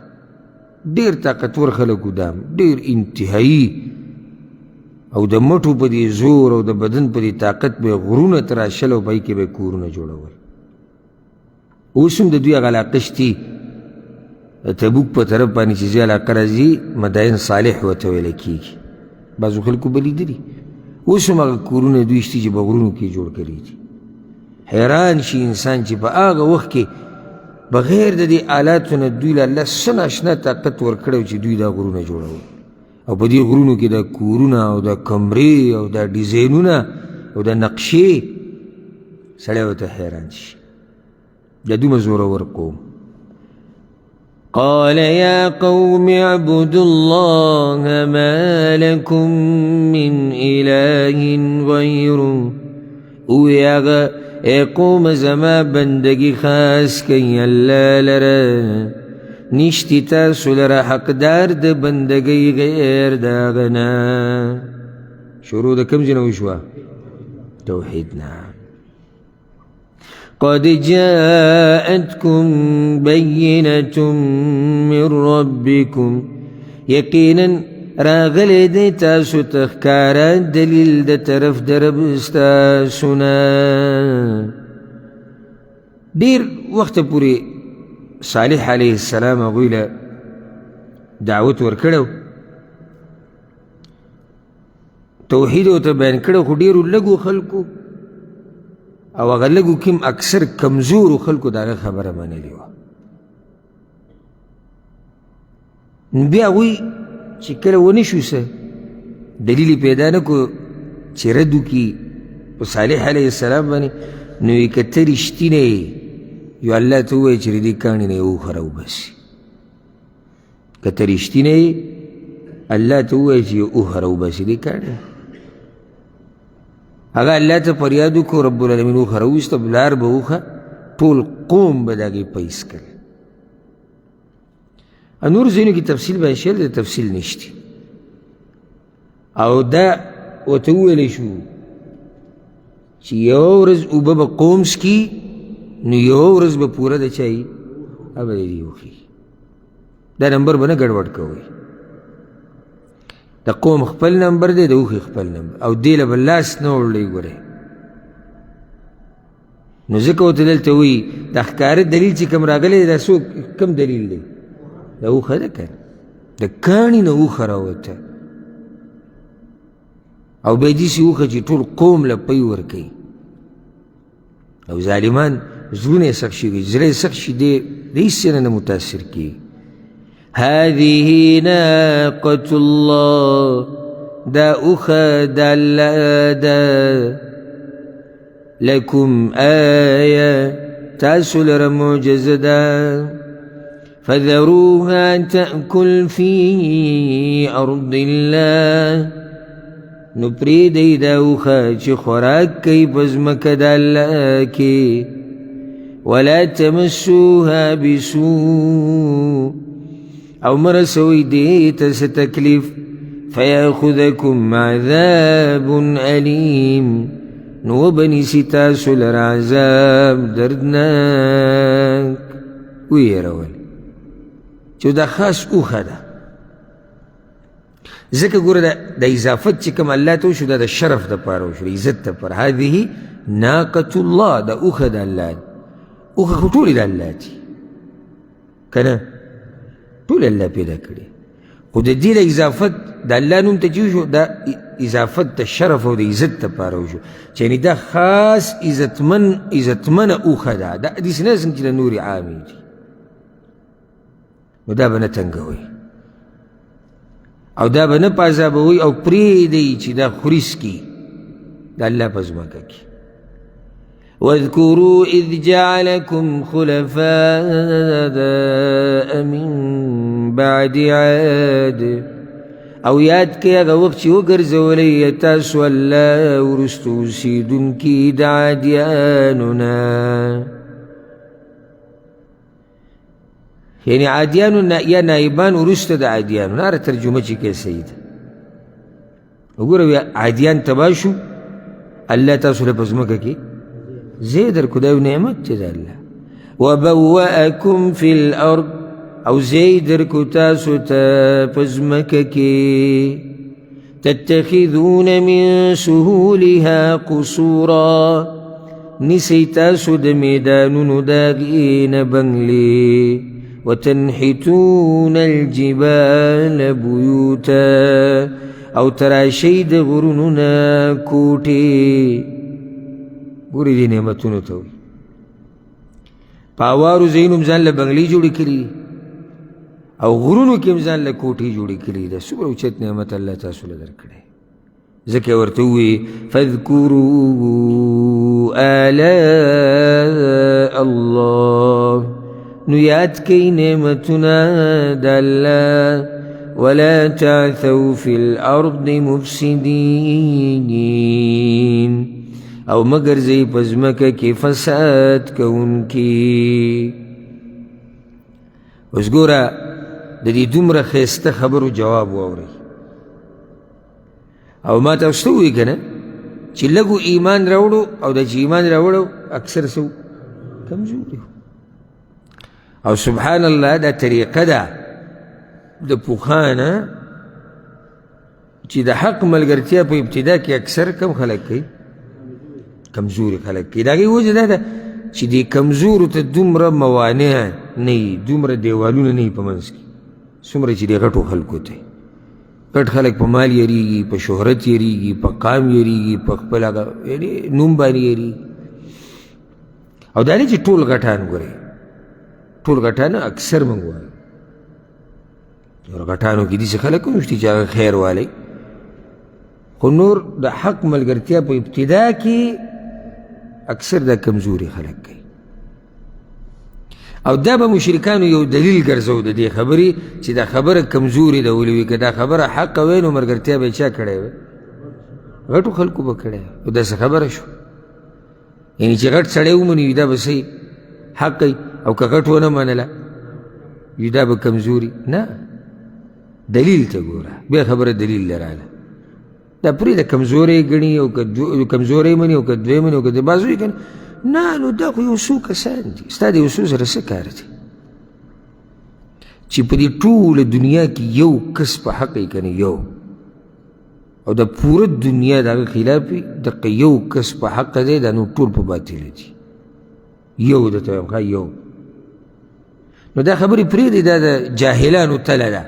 Speaker 1: ډېر طاقتور خلک وو، دا ډېر انتهایی، او د مټو په دې زور او د بدن په دې طاقت به یې غرونه تراشل او په هغې کې به یې کورونه جوړول. اوس هم د دوی هغه علاقه شتي، د تبوک په طرف باندې چې ځي علاقه راځي، مداین صالح ورته ویل کېږي، بعضو خلکو به لیدلي. اوس هم هغه کورونه دوی شتي چې په غرونو کې جوړ کړي دي. حیران شي انسان چې په هغه وخت کې بغیر د دې آلاتو نه دوی له الله څه ناشنا طاقت ورکړی چې دوی دا غرونه جوړول، او په دې غرونو کې دا کورونه او دا کمرې او دا ډیزاینونه او دا نقشې، سړی ورته حیران شي. دا دومره زورور قوم. قال يا قوم اعبدوا الله ما لكم من إله غيره، ووایي هغه ای قوم زما بندګي خاص کوي الله لره، نشتي تاسو لره حقدار د بندګۍ غیر د هغه نه. شروع د کوم ځای نه وشوه؟ توحید نه. قد جاءتكم بينة من ربكم، یقینا راغلی دی تاسو ته ښکاره دلیل د طرف د رب ستاسو نه. ډېر وخته پورې صالح علیه السلام هغوی له دعوت ورکړی، توحید ورته بیان کړی، خو ډېرو لږو خلکو او هغه لږو کې هم اکثر کمزورو خلکو د هغه خبره منلې وه. نو بیا هغوی چې کله ونه شو څه دلیل یې پیدا نه کړو چې رد وکړي په صالح علیه السلام باندې، نو یې که ته رښتینی یې یو الله ته ووایه چې د دې کاڼي نه یې اوښه راوباسي. که ته رښتینی یې الله ته ووایه چې یو اوښه راوباسي دې کاڼي. هغه الله ته فریاد وکړو، رب العالمین اوښه راوویسته، لار به اوښه ټول قوم به د هغې پیس کړي. نور ځایونو کې تفصیل بیان شوی دی، تفصیل نشته. او دا ورته وویلی شو چې یوه ورځ اوبه به قوم څکي، نو یوه ورځ به پوره د چا وي، هغه به د دې وخوري. دا نمبر به نه ګډوډ کوئ. د قوم خپل نمبر دی، د اوښې خپل نمبر، او دې له به لاس نه وړلی ګورئ. نو ځکه ورته دلته وایي دا ښکاره دلیل چې کوم راغلی دی، دا څوک کوم دلیل دی؟ دا اوښه ده که نه، د کاڼي نه اوښه راوته، او بیا داسې اوښه چې ټول قوم له پی ورکوي. او ظالمان زړونه یې سخت شوي، زړه یې سخت شي، دی د هېڅ څه نه متاثر کېږي. هذه ناقة الله، دا اوښه د الله ده، لکم آیه، تاسو لره معجزه ده. فذروها تأکل فی ارض الله، نو پرېږدئ دا اوښه چې خوراک کوي په ځمکه د الله کې. ولا تمسوها بسوء، او مه رسوئ دې ته څه تکلیف. فیأخذکم عذاب الیم، نو وبه نیسي تاسو لره عذاب دردناک. ویرول چې دا خاص اوښه ده، ځکه ګوره د اضافت چې کوم الله ته وشو، دا د شرف دپاره وشو، د عزت دپاره. هذه ناقة الله، دا اوښه د الله ده. اوښه خو ټولې د الله دي که نه، ټولې الله پیدا کړي، خو د دې د اضافت د الله نوم ته چې وشو، دا اضافت د شرف او د عزت دپاره وشو، چې یعنې دا خاص عزتمنه اوښه ده. دا داسې نه څنګه چې د نورې عامې دي، نو دا به نه تنګوئ او دا به نه پازابوئ، او پرېږدئ چې دا خوري څکي د الله په ځمکه کې. واذكروا إذ جعلكم خلفاء من بعد عاد، او یاد کړئ هغه وخت چې وګرځولی یې تاسو الله وروسته اوسېدونکي د عادیانو نه. یعنی عادیانو یا نایبان وروسته د عادیانو نه، هره ترجمه چې کوې صحیح ده. وګوره بیا عادیان تباه شو، الله تاسو له په ځمکه کې ځای درکړو، دا یو نعمت دی د الله. وبوأکم فی الارض، او ځای درکړو تاسو ته په ځمکه کې. تتخذون من سهولها قصورا، نیسئ تاسو د میدانونو د هغې نه بنګلې. وتنحتون الجبال بیوتا، او تراشئ د غرونو نه کوټې. ګورئ دې نعمتونو ته وایي. په اوارو ځایونو هم ځان له بنګلې جوړې کړي او غرونو کې هم ځان له کوټې جوړې کړي. دا څومره اوچت نعمت الله تاسو له درکړی. ځکه ورته ووایي فاذکروا آلاء الله، نو یاد کړئ نعمتونه د الله. ولا تعثوا فی الارض مفسدین، او مه ګرځئ په ځمکه کې فساد کوونکي. اوس ګوره د دې دومره ښایسته خبرو جواب واورئ. او ما تاسو ته ووایي که نه چې لږو ایمان راوړو، او دا چې ایمان راوړو اکثر څه کمزوري. او سبحان الله دا طریقه ده د پخوا نه چې د حق ملګرتیا په ابتدا کې اکثر کم خلک کوي، کمزوري خلک کوي. د هغې وجه دا ده چې دې کمزورو ته دومره موانع نه وي، دومره دیوالونه نه وي په منځ کې څومره چې دې غټو خلکو ته. غټ خلک په مال یریږي، په شهرت یریږي، په قام یریږي، په خپل هغه یعنې نوم باندې یریږي. او دا نه چې ټول غټان ګورئ، ټول غټان اکثر موږ وایو، نور غټانو کې داسې خلک هم شته چې هغه خیر والی، خو نور د حق ملګرتیا په ابتدا کې اکثر دا کمزوري خلک کوي. او دا به مشرکانو یو دلیل ګرځو د دې خبرې چې دا خبره کمزوري ده، ولې وي که دا خبره حق وی نو ملګرتیا به یې چا کړی وی؟ غټو خلکو به کړی وی. او داسې خبره شو، یعنې چې غټ سړی ومني وي دا به صحیح حق وي، او که غټ ونه منله وي دا به کمزوري نه. دلیل ته ګوره، بیا خبره دلیل لراله. دا پرېږده کمزوری ګڼي او که کمزوری مني او که دوی مني او که د بعضو یې که نه، نو دا خو یو څو کسان دي، ستا د یو څو سره څه کار دی چې په دې ټوله دنیا کې یو کس په حق یې که نه یو، او د پوره دنیا د هغه خلاف وي، دقه یو کس په حق دی، دا نور ټول په باطله دي. یو درته وایم ښه یو. نو دا خبرې پرېږدئ، دا د جاهلانو تله ده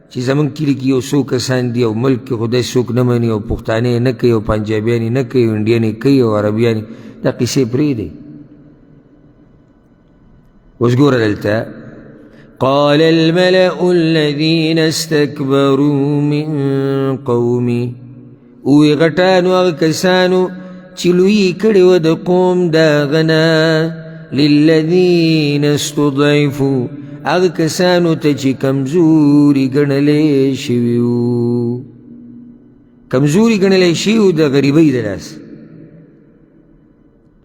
Speaker 1: چې زمونږ کلي کې یو څو کسان دي او ملک کې خو داسې څوک نه مني او پښتانه یې نه کوي او پنجابیان یې نه کوي او انډین یې کوي او عربیان یې، دا قصې پرېږدئ. اوس ګوره دلته قال الملأ الذين استكبروا من قومي، وی غټانو هغه کسانو چې لویي کړې وه د قوم د هغه نه، للذین استضعفوا، هغه کسانو ته چې کمزوري ګڼلی شوي وو، کمزوري ګڼلی شوي وو د غریبۍ د لاسه.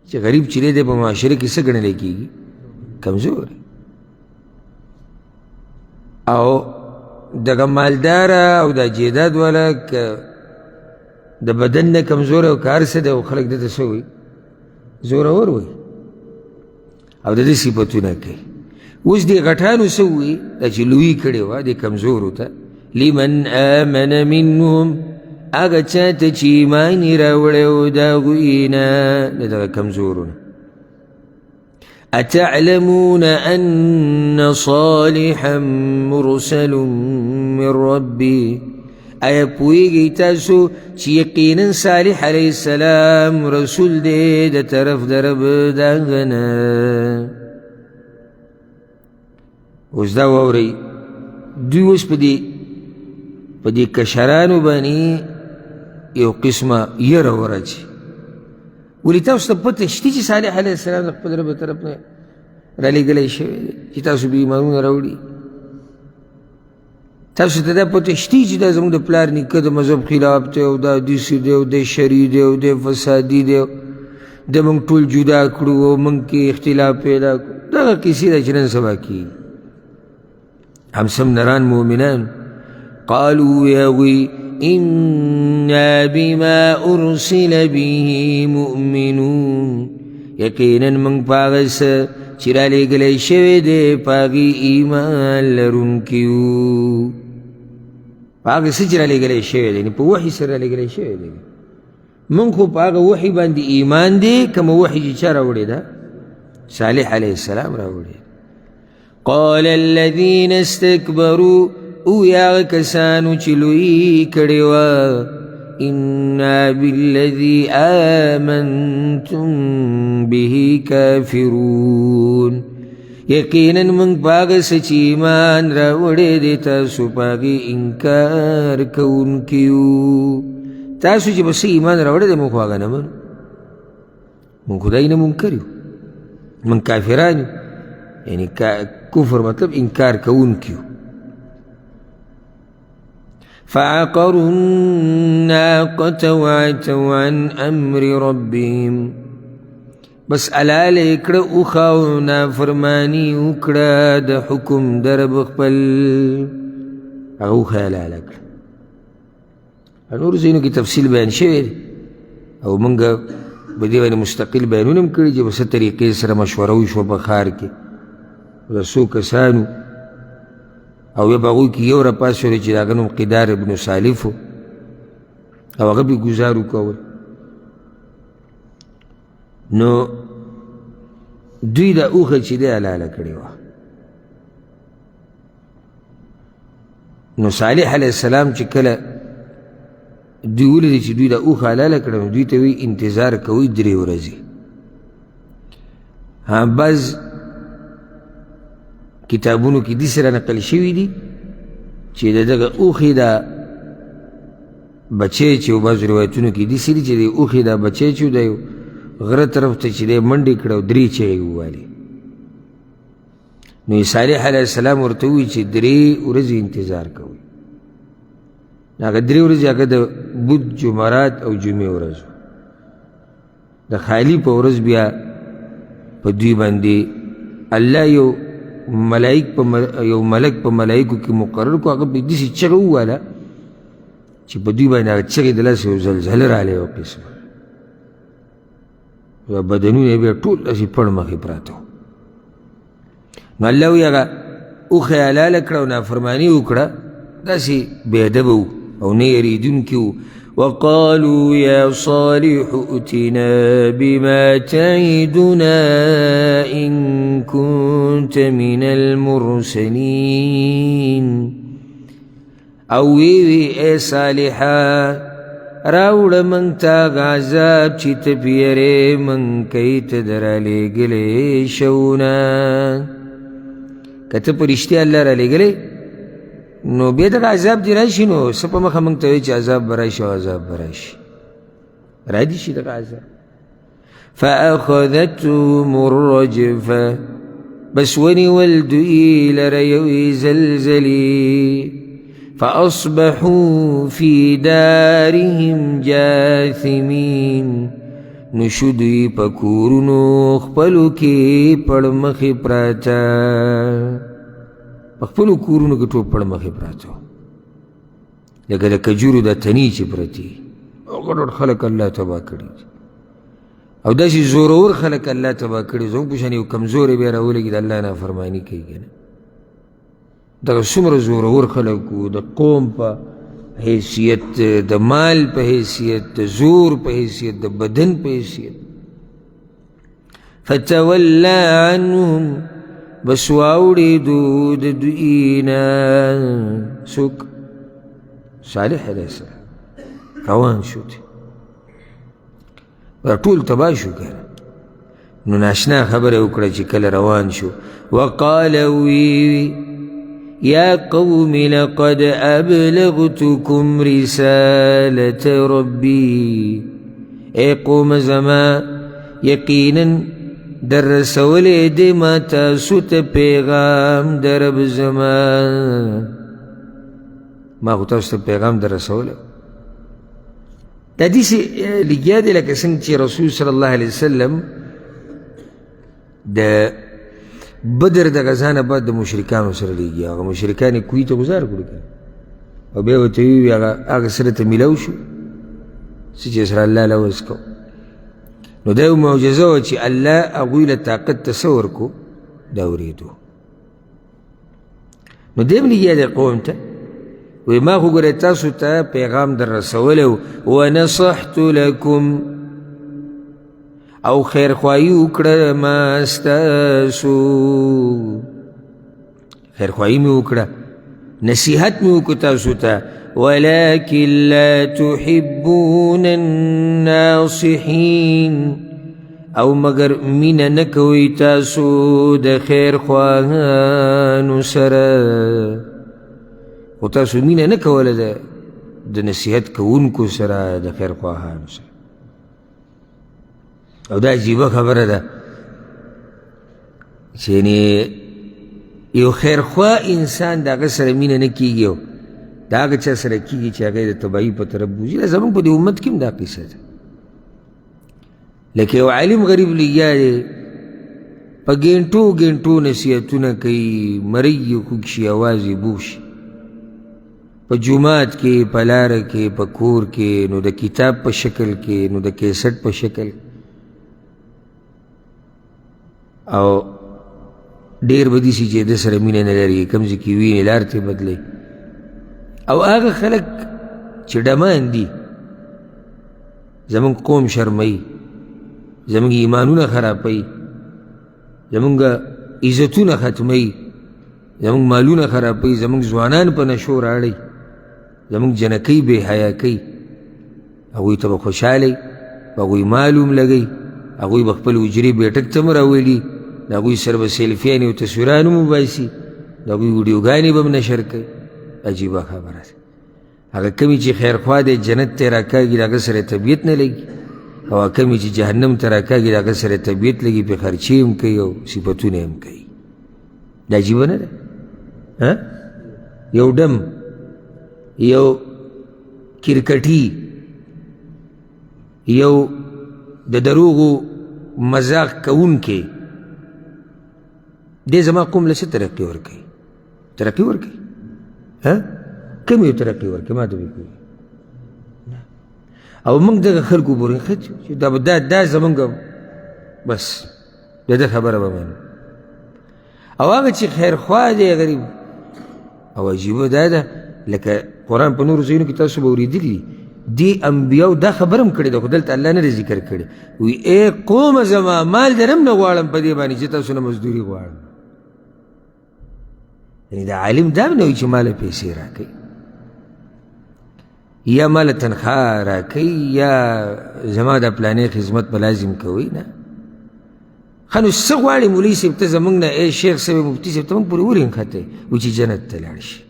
Speaker 1: چې غریب چې دی په معاشره کې څه ګڼلی کېږي؟ کمزوری. او دغه مالداره او د جیداد والا که د بدن نه کمزوری او که هر څه دی، او خلک ده ته څه وایي؟ زورور وایي، او د دې صفتونه کوي. اوس دې غټانو څه ووایي؟ دا چې لویي کړې وه دې کمزورو ته، لمن آمن منهم، هغه چا ته چې ایمان یې راوړی و د هغوی نه، د دغه کمزورو نه. أتعلمون أن صالحا مرسل من ربي، آیا پوهېږئ تاسو چې یقینا صالح علیه السلام رسول دی د طرف د رب د هغه نه؟ اوس دا واورئ، دوی اوس په دې کشرانو باندې یو قسمه یره وراچي. ولې تاسو ته پته شته چې صالح علیه السلام د خپل رب طرف نه رالیږلی شوی دی چې تاسو به ایمانونه راوړي؟ تاسو ته دا پته شته چې دا زموږ د پلار نیکه د مذهب خلاف دی او دا داسې دی او دی شري دی او دی فسادي دی، د موږ ټول جدا کړو او موږ کې اختلاف پیدا کړو؟ دغه کیسې ده چې نن سبا کېږي. همسم نران مؤمنان قالوا يا إنا بما أرسل به مؤمنون، یقینا موږ په هغه څه چې رالیږلی شوی دی په هغې ایمان لرونکي یو. په هغه څه چې رالیږلی شوی دی، یعنې په وحي سره رالیږلی شوی دی، موږ خو په هغه وحي باندې ایمان دی کومه وحي چې چا راوړې ده؟ صالح علیه السلام راوړې. قال الذين استكبروا، او یا کسانو چې لویي کړې وه، إنا بالذي آمنتم به کافرون، یقینا موږ په هغه څه چې ایمان راوړی دی تاسو په هغې انکار کوونکي یو. تاسو چې په څه ایمان راوړی دی موږ خو هغه نه منو، موږ خدای نه منکر یو، موږ کافران یو، یعنی کفر مطلب انکار کوونکي یو. فعقروا الناقة وعتوا عن أمر ربهم، بس حلاله یې کړه اوښه او نافرماني وکړه د حکم د رب خپل، هغه اوښه یې حلاله کړه. نورو ځایونو کې تفصیل بیان شوی دی او موږ په دې باندې مستقل بیانونه هم کړي چې په څه طریقې سره مشوره وشوه په ښار کې د څو کسانو او بیا په هغوی کې یو راپاڅېدو چې د هغه نوم قدار ابن سالف و، او هغه پرې ګزار وکول. نو دوی دا اوښه چې دی حلاله کړې وه. نو صالح علیه السلام چې کله دوی ولیدل چې دوی دا اوښه حلاله کړه، نو دوی ته وایي انتظار کوئ 3 ورځې. ها، بعض کتابونو کې داسې را نقل شوي دي چې د دغه اوښې دا بچی چې و، بعضو روایتونو کې داسې دي چې د اوښې دا بچی چې و، د یو غره طرف ته چې دی منډې کړه او 3 چغې ووهلې. نو صالح علیه السلام ورته وویل چې 3 ورځې انتظار کوئ. هغه 3 ورځې هغه د بود، جمعرات او جمعې ورځ. د خالي په ورځ بیا په دوی باندې الله یو ملائک په یو ملک په ملائکو کې مقرر کړو، هغه پرې داسې چغه ووهله چې په دوی باندې هغه چغې د لاسه یو زلزله راغله یو قسمه، بدنونه یې بیا ټول داسې پړ مخې پراته وو. نو الله وایي هغه اوښه یې حلاله کړه او نافرماني وکړه، داسې بې ادبه وو او نه یریدونکي وو. وقالوا يا صالح ائتنا بما تعدنا إن كنت من المرسلين. او وی وی ای صالحه، راوړه موږ ته هغه عذاب چې ته پیرې موږ کوي ته د رالیږلی شونه. که ته په رښتیا الله رالیږلی نو بیا دغه عذاب دې راشي، نو څه په مخه موږ ته وایي چې عذاب به راشي او عذاب به راشي، را دي شي دغه عذاب. فأخذتهم الرجفة، بس ونیول دوی لره یوې زلزلې. فأصبحوا في دارهم جاثمين، نو شو دوی په کورونو خپلو کې پړمخې پراته، په خپلو کورونو کې ټول پړمخې پراته، لکه د کجورو د تنې چې پرتې. هغه ډول خلک الله تباه کړي دي، او داسې زورور خلک الله تباه کړي، زموږ په شان یو کمزوری بیا راولېږي د الله نافرماني کوي که نه. دغه څومره زورور خلک وو، د قوم په حیثیت، د مال په حیثیت، د زور په حیثیت، د بدن په حیثیت. فتولى عنهم، بس واوړېدو د دوی نه. څوک؟ صالح علیه السلام روان شو دی، دا ټول تباه شو که نه. نو ناشنا خبره وکړه چې کله روان شو، وقال وی یا قوم لقد ابلغتکم رسالة ربی، ای قوم زما یقینا در رسولې دی ما تاسو ته پیغام د رب زما. ما خو تاسو ته پیغام در رسولی. دا داسې لګیا دی لکه څنګه چې رسول صلی الله علیه وسلم د بدر د غزا نه بعد د مشرکانو سره لګیا، هغه مشرکان یې کوی ته ګزار کړو که او بیا ورته وویل هغه هغه سره ته میلاو شو څه چې سره الله لوز کو. نو دا یو معجزه وه چې الله هغوی له طاقت ته څه ورکو د اورېدو. نو دی هم لګیا دی قوم ته وایي ما خو ګوره تاسو ته پیغام در رسولی و، ونصحت لکم، او خیرخواهي وکړه ما ستاسو، خیرخواهي مې وکړه، نصیحت مې وکړو تاسو ته. ولكن لا تحبون الناصحين، او مگر مینه نه کوئ تاسو د خیرخواهانو سره. خو تاسو مینه نه کوله د نصیحت کوونکو سره، د خیرخواهانو سره. او دا عجیبه خبره ده چې یو خیرخواه انسان د هغه سره مینه نه کېږي او د هغه چا سره کېږي چې هغه د تباهي په طرف بوځي. دا زموږ په دې امت کې هم دا قصه ده. لکه یو عالم غریب لګیا دی په ګینټو ګینټو نصیحتونه کوي، مرۍ یې خوږ شي، اواز یې بوغ شي، په جومات کې، په لاره کې، په کور کې، نو د کتاب په شکل کې، نو د کیسټ په شکل، او ډېر به داسې چې ده سره مینه نه لري، کوم ځای کې ویني لار ترې بدلوي. او هغه خلک چې ډمان دي، زموږ قوم شرموي، زموږ ایمانونه خرابوي، زموږ عزتونه ختموي، زموږ مالونه خرابوي، زموږ ځوانان په نشو راړي، زموږ جنکۍ بې حیا کوي، هغوی ته به خوشحاله وي، په هغوی مال هم لګوي، هغوی به خپل حجرې بیټک ته هم راولي، د هغوی سره به سیلفیانې او تصویران هم وباسي، د هغوی ویډیوګانې به هم نشر کوي. عجیبه خبره ده. هغه کومې چې خیرخوا دی جنت ته راکاږي، د هغه سره طبیعت نه لګي، او هغه کومې چې جهنم ته راکاږي، د هغه سره طبیعت لګي، پرې خرچې هم کوي او صفتونه هم کوي. دا عجیبه نه ده؟ یو ډم، یو کرکټي، یو د دروغو مذاق کوونکی، دې زما قوم له څه ترقي ورکوي؟ ترقي ورکوي؟ کوم یو ترقي ورکوي؟ ما ته به کوي. او موږ دغه خلکو پورې ښه چې دا زموږ بس د ده خبره به منو. او هغه چې خیرخواه دی غریب، او عجیبه دا ده لکه قرآن په نورو ځایونو کې تاسو به اورېدلي دي، دې انبیاو دا خبره هم کړې ده، خو دلته الله نه دی ذکر کړې. وایي ای قومه زما مال در هم نه غواړم په دې باندې چې تاسو نه مزدوري غواړم. یعنې دا عالم دا هم نه وایي چې ماله پیسې راکوي یا ماله تنخوا راکوي یا زما د پلانې خدمت به لازم کوي. نه، ښه نو څه غواړې مولوي صاحب ته زموږ نه، ای شیخ صاحب مفتي صاحب ته موږ پورې ولې نښتی و چې جنت ته لاړ شي؟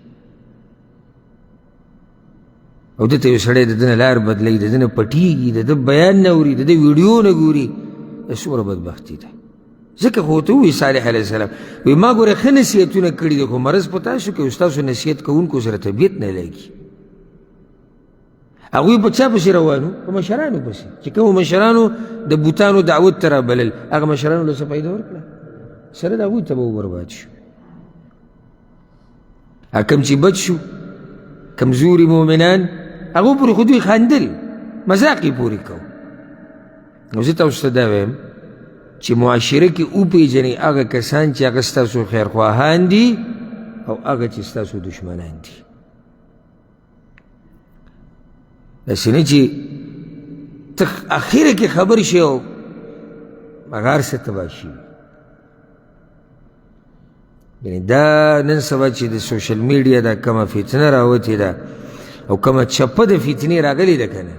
Speaker 1: او ده ته یو سړی د ده نه لار بدلوي، د ده نه پټېږي، د ده بیان نه اوري، د ده ویډیو نه ګوري، دا څومره بدبختي ده. ځکه خو ورته ووایي صالح علیه السلام، وایي ما ګوره ښه نصیحتونه کړي دي، خو مرض په تاسو کې ستاسو نصیحت کوونکو سره طبیعت نه لګي. هغوی په چا پسې روانو؟ په مشرانو پسې، چې کومو مشرانو د بوتانو دعوت ته رابلل، هغه مشرانو له څه فایده ورکړه؟ سره د هغوی تباه و برباد شو. کوم چې بچ شو کمزوري مؤمنان، هغو پورې خو دوی خندل، مذاق یې پورې کو. نو زه تاسو ته دا وایم چې معاشره کې وپېژنئ هغه کسان چې هغه ستاسو خیرخواهان دي او هغه چې ستاسو دشمنان دي. داسې نه چې ته اخره کې خبر شې او هغه هر څه تباه شي. یعنې دا نن سبا چې د سوشل میډیا دا کومه فتنه راوتې ده او کومه چپه د فتنې راغلې ده که نه،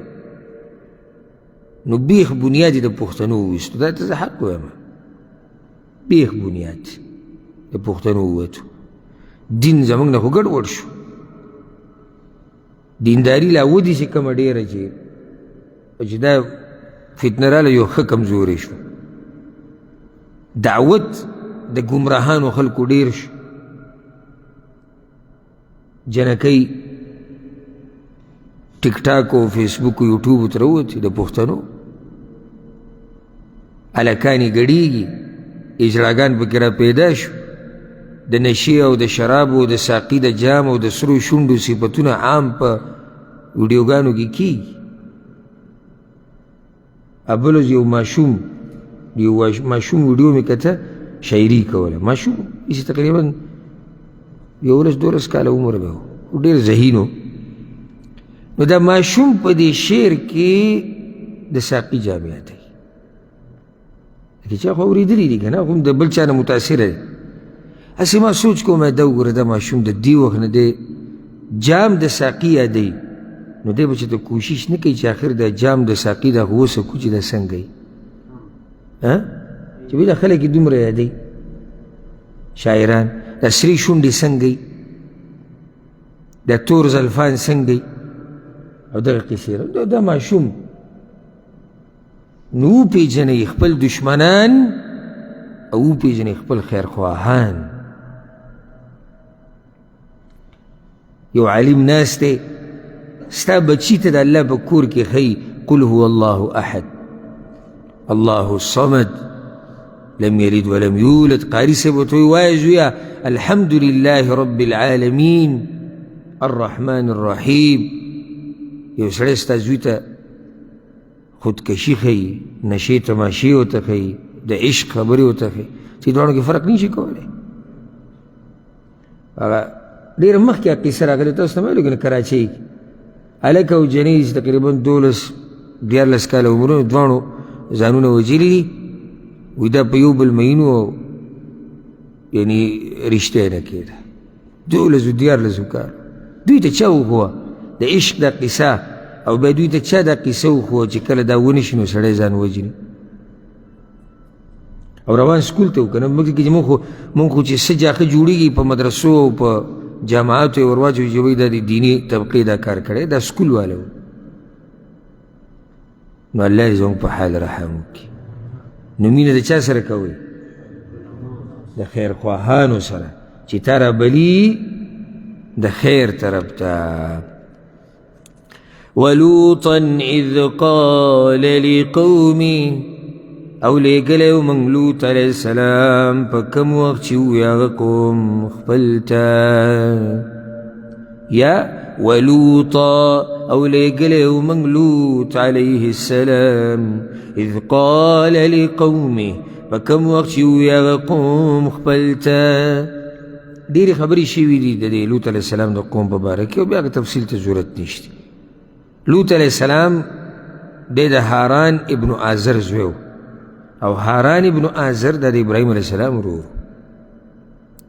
Speaker 1: نو بیخ بنیاد یې د پښتنو وویستو. دا ته زه حق وایم، بیخ بنیاد د پښتنو ووتو. دین زموږ نه خو ګډوډ شو، دینداري لا ودې چې کومه ډېره چې دا فتنه راله یو ښه کمزوری شو، دعوت د ګمراهانو خلکو ډېر شو، جنکۍ ټیک ټاک او فیسبوک او یوټیوب ته راووتې، د پښتنو هلکان یې ګډېږي، اجراګان پکې را پیدا شو، د نشې او د شرابو د ساقي د جام او د سرو شونډو صفتونه عام په ویډیوګانو کې کېږي. بل ورځ یو ماشوم، یو ماشوم ویډیو مې کته، شاعري کوله. ماشوم هسې تقریبا 11 12 کاله عمر به و، ډېر ذهین و. نو دا ماشوم په دې شعر کې د ساقي جام یادوي، لکه چا خو اورېدلي دي که نه، هم د بل چا نه متاثره دی. هسې ما سوچ کوم، دا وګوره دا ماشوم د دې وخت نه دی جام د ساقي یادوي، نو دی به چې ته کوشش نه کوي چې آخر دا جام د ساقي دا خو وڅکو چې دا څنګه وي، چې بیا دا خلک یې دومره یادوي، شاعران دا سرې شونډې څنګه وي، دا تور زلفان څنګه وي، او دغه قصې. دا ماشوم نو وپېژنئ خپل دشمنان او وپېژنئ خپل خیرخواهان. یو عالم ناست دی، ستا بچي ته د الله په کور کې ښیي قل هو الله احد الله الصمد لم يلد ولم يولد. قاري صاحب ورته وایي وایه زویه الحمد لله رب العالمین الرحمن الرحیم. یو سړی ستا زوی ته خودکشي ښیي، نشې تماشې ورته ښیي، د عشق خبرې ورته ښیي، چې دواړو کې فرق نشي کولی. هغه ډېره مخکې هغه قصه راغلې، تاسو ته مې ویلو که نه، کراچۍ کې هلک او جنۍ چې تقریبا 12 13 کاله عمرونه دواړو ځانونه وژلي دي. وایي دا په یو بل مین وو، یعنی رشته یې نه کېده. 12 13 کال دوی ته چا وښوه د عشق دا قصه، او بیا دوی ته چا دا قصه وښوه چې کله دا ونه شي نو سړی ځان وژني. او روان سکول ته وکنه، موږ کې موږ خو چې څه جاخه جوړېږي په مدرسو او په جامعاتو یې ور واچوي چې وایي دا د دیني طبقې دا کار کړی، دا سکول والا و. نو الله دې زموږ په حال رحم وکړي. نو مینه د چا سره کوئ؟ د خیرخواهانو سره چې تا رابلي د خیر طرف ته. ولوطا اذ قال لقومه، او لېږلی و موږ لوط علیه السلام په کوم وخت چې ووایي هغه قوم خپل ته. یا ولوطا، او لېږلی و موږ لوط علیه السلام اذ قال لقومه، په کوم وخت چې ووایي هغه قوم خپل ته. ډېرې خبرې شوي دي د دې لوط علیه السلام د قوم په باره کې، او بیا هغه تفصیل ته ضرورت نشته. لوط علیه السلام دی د هاران ابن آزر زوی و، او هاران ابن آزر د ابراهیم علیه السلام ورور.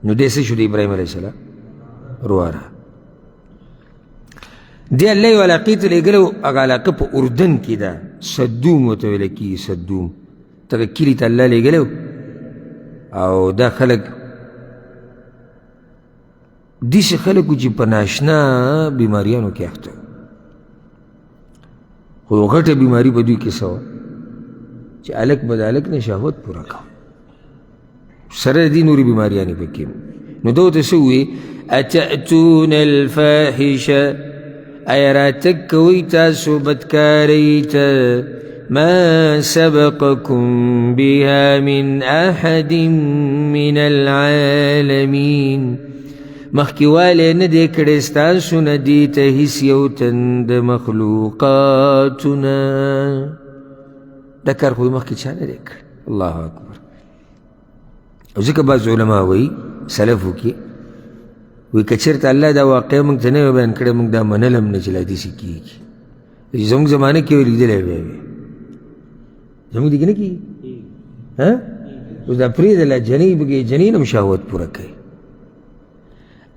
Speaker 1: نو دی څه شو د ابراهیم علیه السلام وروره؟ دی الله یو علاقې ته لېږلی و، هغه علاقه په اردن کې ده، صدوم ورته ویل کېږي. صدوم دغه کلي ته الله لېږلی و، او دا خلک داسې خلک وو چې په ناشنا بیماریانو کې اخته وو. خو یو غټه بیماري په دوی کې څه وه چې هلک به د هلک نه شهوت پوره کاوه، سره د دې نورې بیماریانې پکې. نو ده ورته څه وویل؟ اتأتون الفاحشه، ایا راتګ کوئ تاسو بدکارۍ ته؟ ما سبقكم بها من أحد من العالمين، مخکېوالی نه دی کړی ستاسو نه دې ته هیڅ یو تن د مخلوقاتو نه. دا کار خو مخکې چا نه دی کړی. الله اکبر. او ځکه بعض علما وایي سلفو کې وایي که چېرته الله دا واقعه موږ ته نه وی بیان کړی، موږ دا منل هم نه چې لا داسې کېږي. زموږ زمانه کې لیدلی وی وي، زموږ دې کې نه کېږي. ها اوس دا پرېږده، لا جنۍ به کې جنین هم شهوت پوره کوي.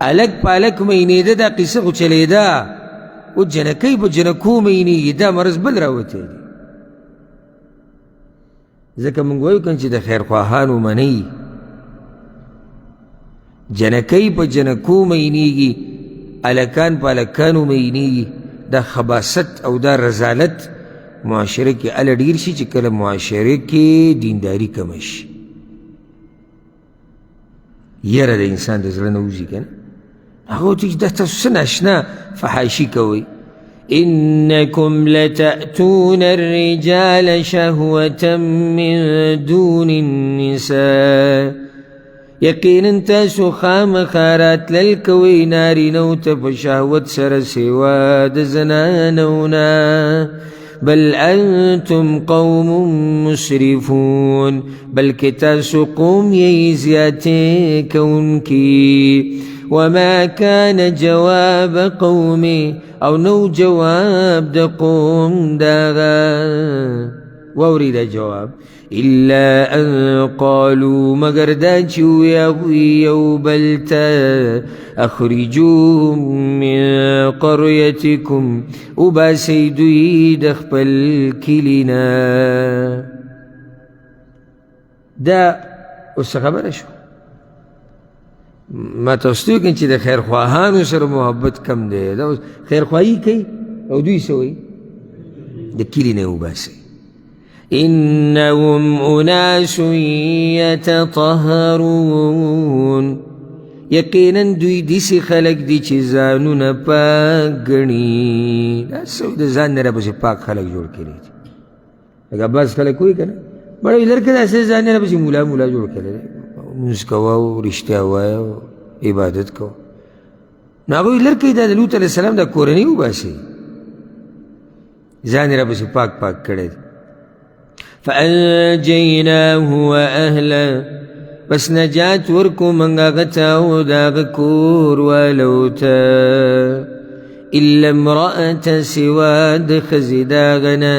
Speaker 1: هلک په هلک مینېده، دا قصه خو چلېده، اوس جنکۍ په جنکو مینېږي، دا مرض بل راوتی دی. ځکه موږ وایو که چې د خیرخواهانو منئ، جنکۍ په جنکو مینېږي، هلکان په هلکانو مینېږي. دا خباست او دا رذالت معاشره کې هله ډېر شي چې کله معاشره کې دینداري کمه شي. یره د انسان د زړه نه وځي که نه، هغه ورته چې دا تاسو څه ناشنا فحاشي کوئ. إنكم لتأتون الرجال شهوة من دون النساء، یقینا تاسو خامخا راتلل کوئ نارینو ته په شهوت سره سوا د زنانو نه. بل انتم قوم مسرفون، بلکې تاسو قوم یې زیاتې کوونکي. وما كان جواب قومي، او نو جواب د قوم دغه. واوري دا جواب، إلا أن قالوا، مگر دا چې ووایي هغوی یو بل ته، اخرجوهم من قریتکم، وباسئ دوی د خپل کلي نه. دا اوس خبره شوه. ما تاسو ته وکړم چې د خیرخواهانو سره محبت کم دی. دا اوس خیرخواهي کوي او دوی څه وایي؟ د کلي نه یې وباسئ. انهم اناس یتطهرون، یقینا دوی داسې خلک دي چې ځانونه پاک ګڼي. دا څه د ځان نه راپسې پاک خلک جوړ کړي دي. لکه بعض خلک وایي که نه، مړه وي لرکه داسې ځان نه راپسې مولا مولا جوړ کړی دی، لمونځ کوه او رښتیا وایه او عبادت کوه. نو هغوی لرکه دا د لوط علیه السلام دا کورنۍ وباسي، ځان یې راپسې پاک پاک کړی دی. فأنجيناه وأهله، پس نجات ورکو موږ هغه ته او د هغه کور والو ته، الا امرأة سوا د ښځې د هغه نه،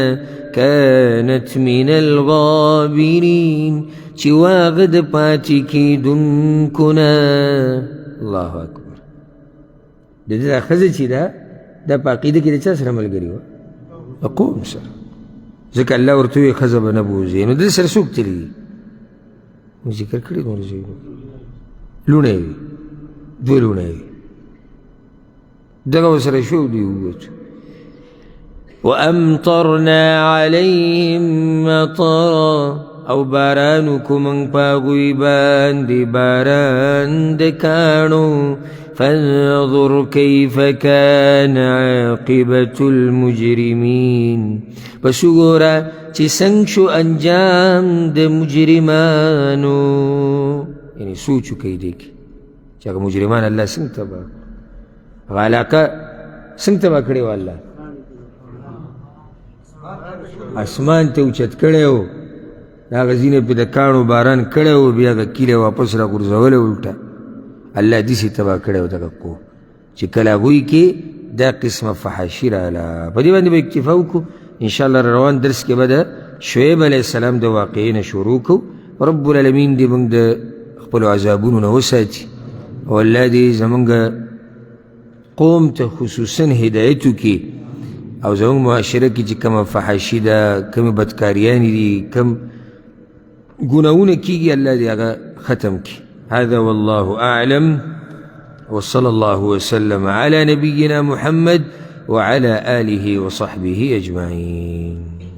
Speaker 1: کانت من الغابرین، چې وه هغه د پاتې کېدونکو نه. الله اکبر. د دې دا ښځه چې ده، دا په عقیده کې د چا سره ملګري وه؟ د قوم سره، ځکه الله ورته وویل ښځه به نه بوځې. نو د سره څوک تللي دي؟ موږ ذکر کړي نور ځایونو لوڼه یې وي، دوه لوڼه یې وي، دغه ورسره شو دوی ووتو. وأمطرنا عليهم مطرا، او باران وکړو موږ په هغوی باندې باران د کاڼو. فانظر كيف كان عاقبة المجرمين، پس وګوره چې څنګه شو انجام د مجرمانو. یعنې سوچ وکړئ دې کې چې هغه مجرمان الله څنګه تباه کړو، هغه علاقه څنګه تباه کړې وه، الله اسمان ته اوچت کړی و، د هغه ځینې پې د کاڼو باران کړی و، بیا هغه کلی واپس راغورځولی الټه. الله داسې تباه کړی و دغه قوم چې کله هغوی کې دا قسمه فحاشي راله. په دې باندې به اکتفا وکړو انشاءالله. روان درس کې به د شعیب علیه السلام د واقعې نه شروع کړو. رب العالمین دې موږ د خپلو عذابونو نه وساتي، او الله دې زموږ قوم ته خصوصا هدایت وکړي، او زموږ معاشره کې چې کومه فحاشي ده، کومې بدکاریانې دي، کوم ګناهونه کېږي، الله دې هغه ختم کړي. هذا والله أعلم، وصلى الله وسلم على نبينا محمد وعلى آله وصحبه أجمعين.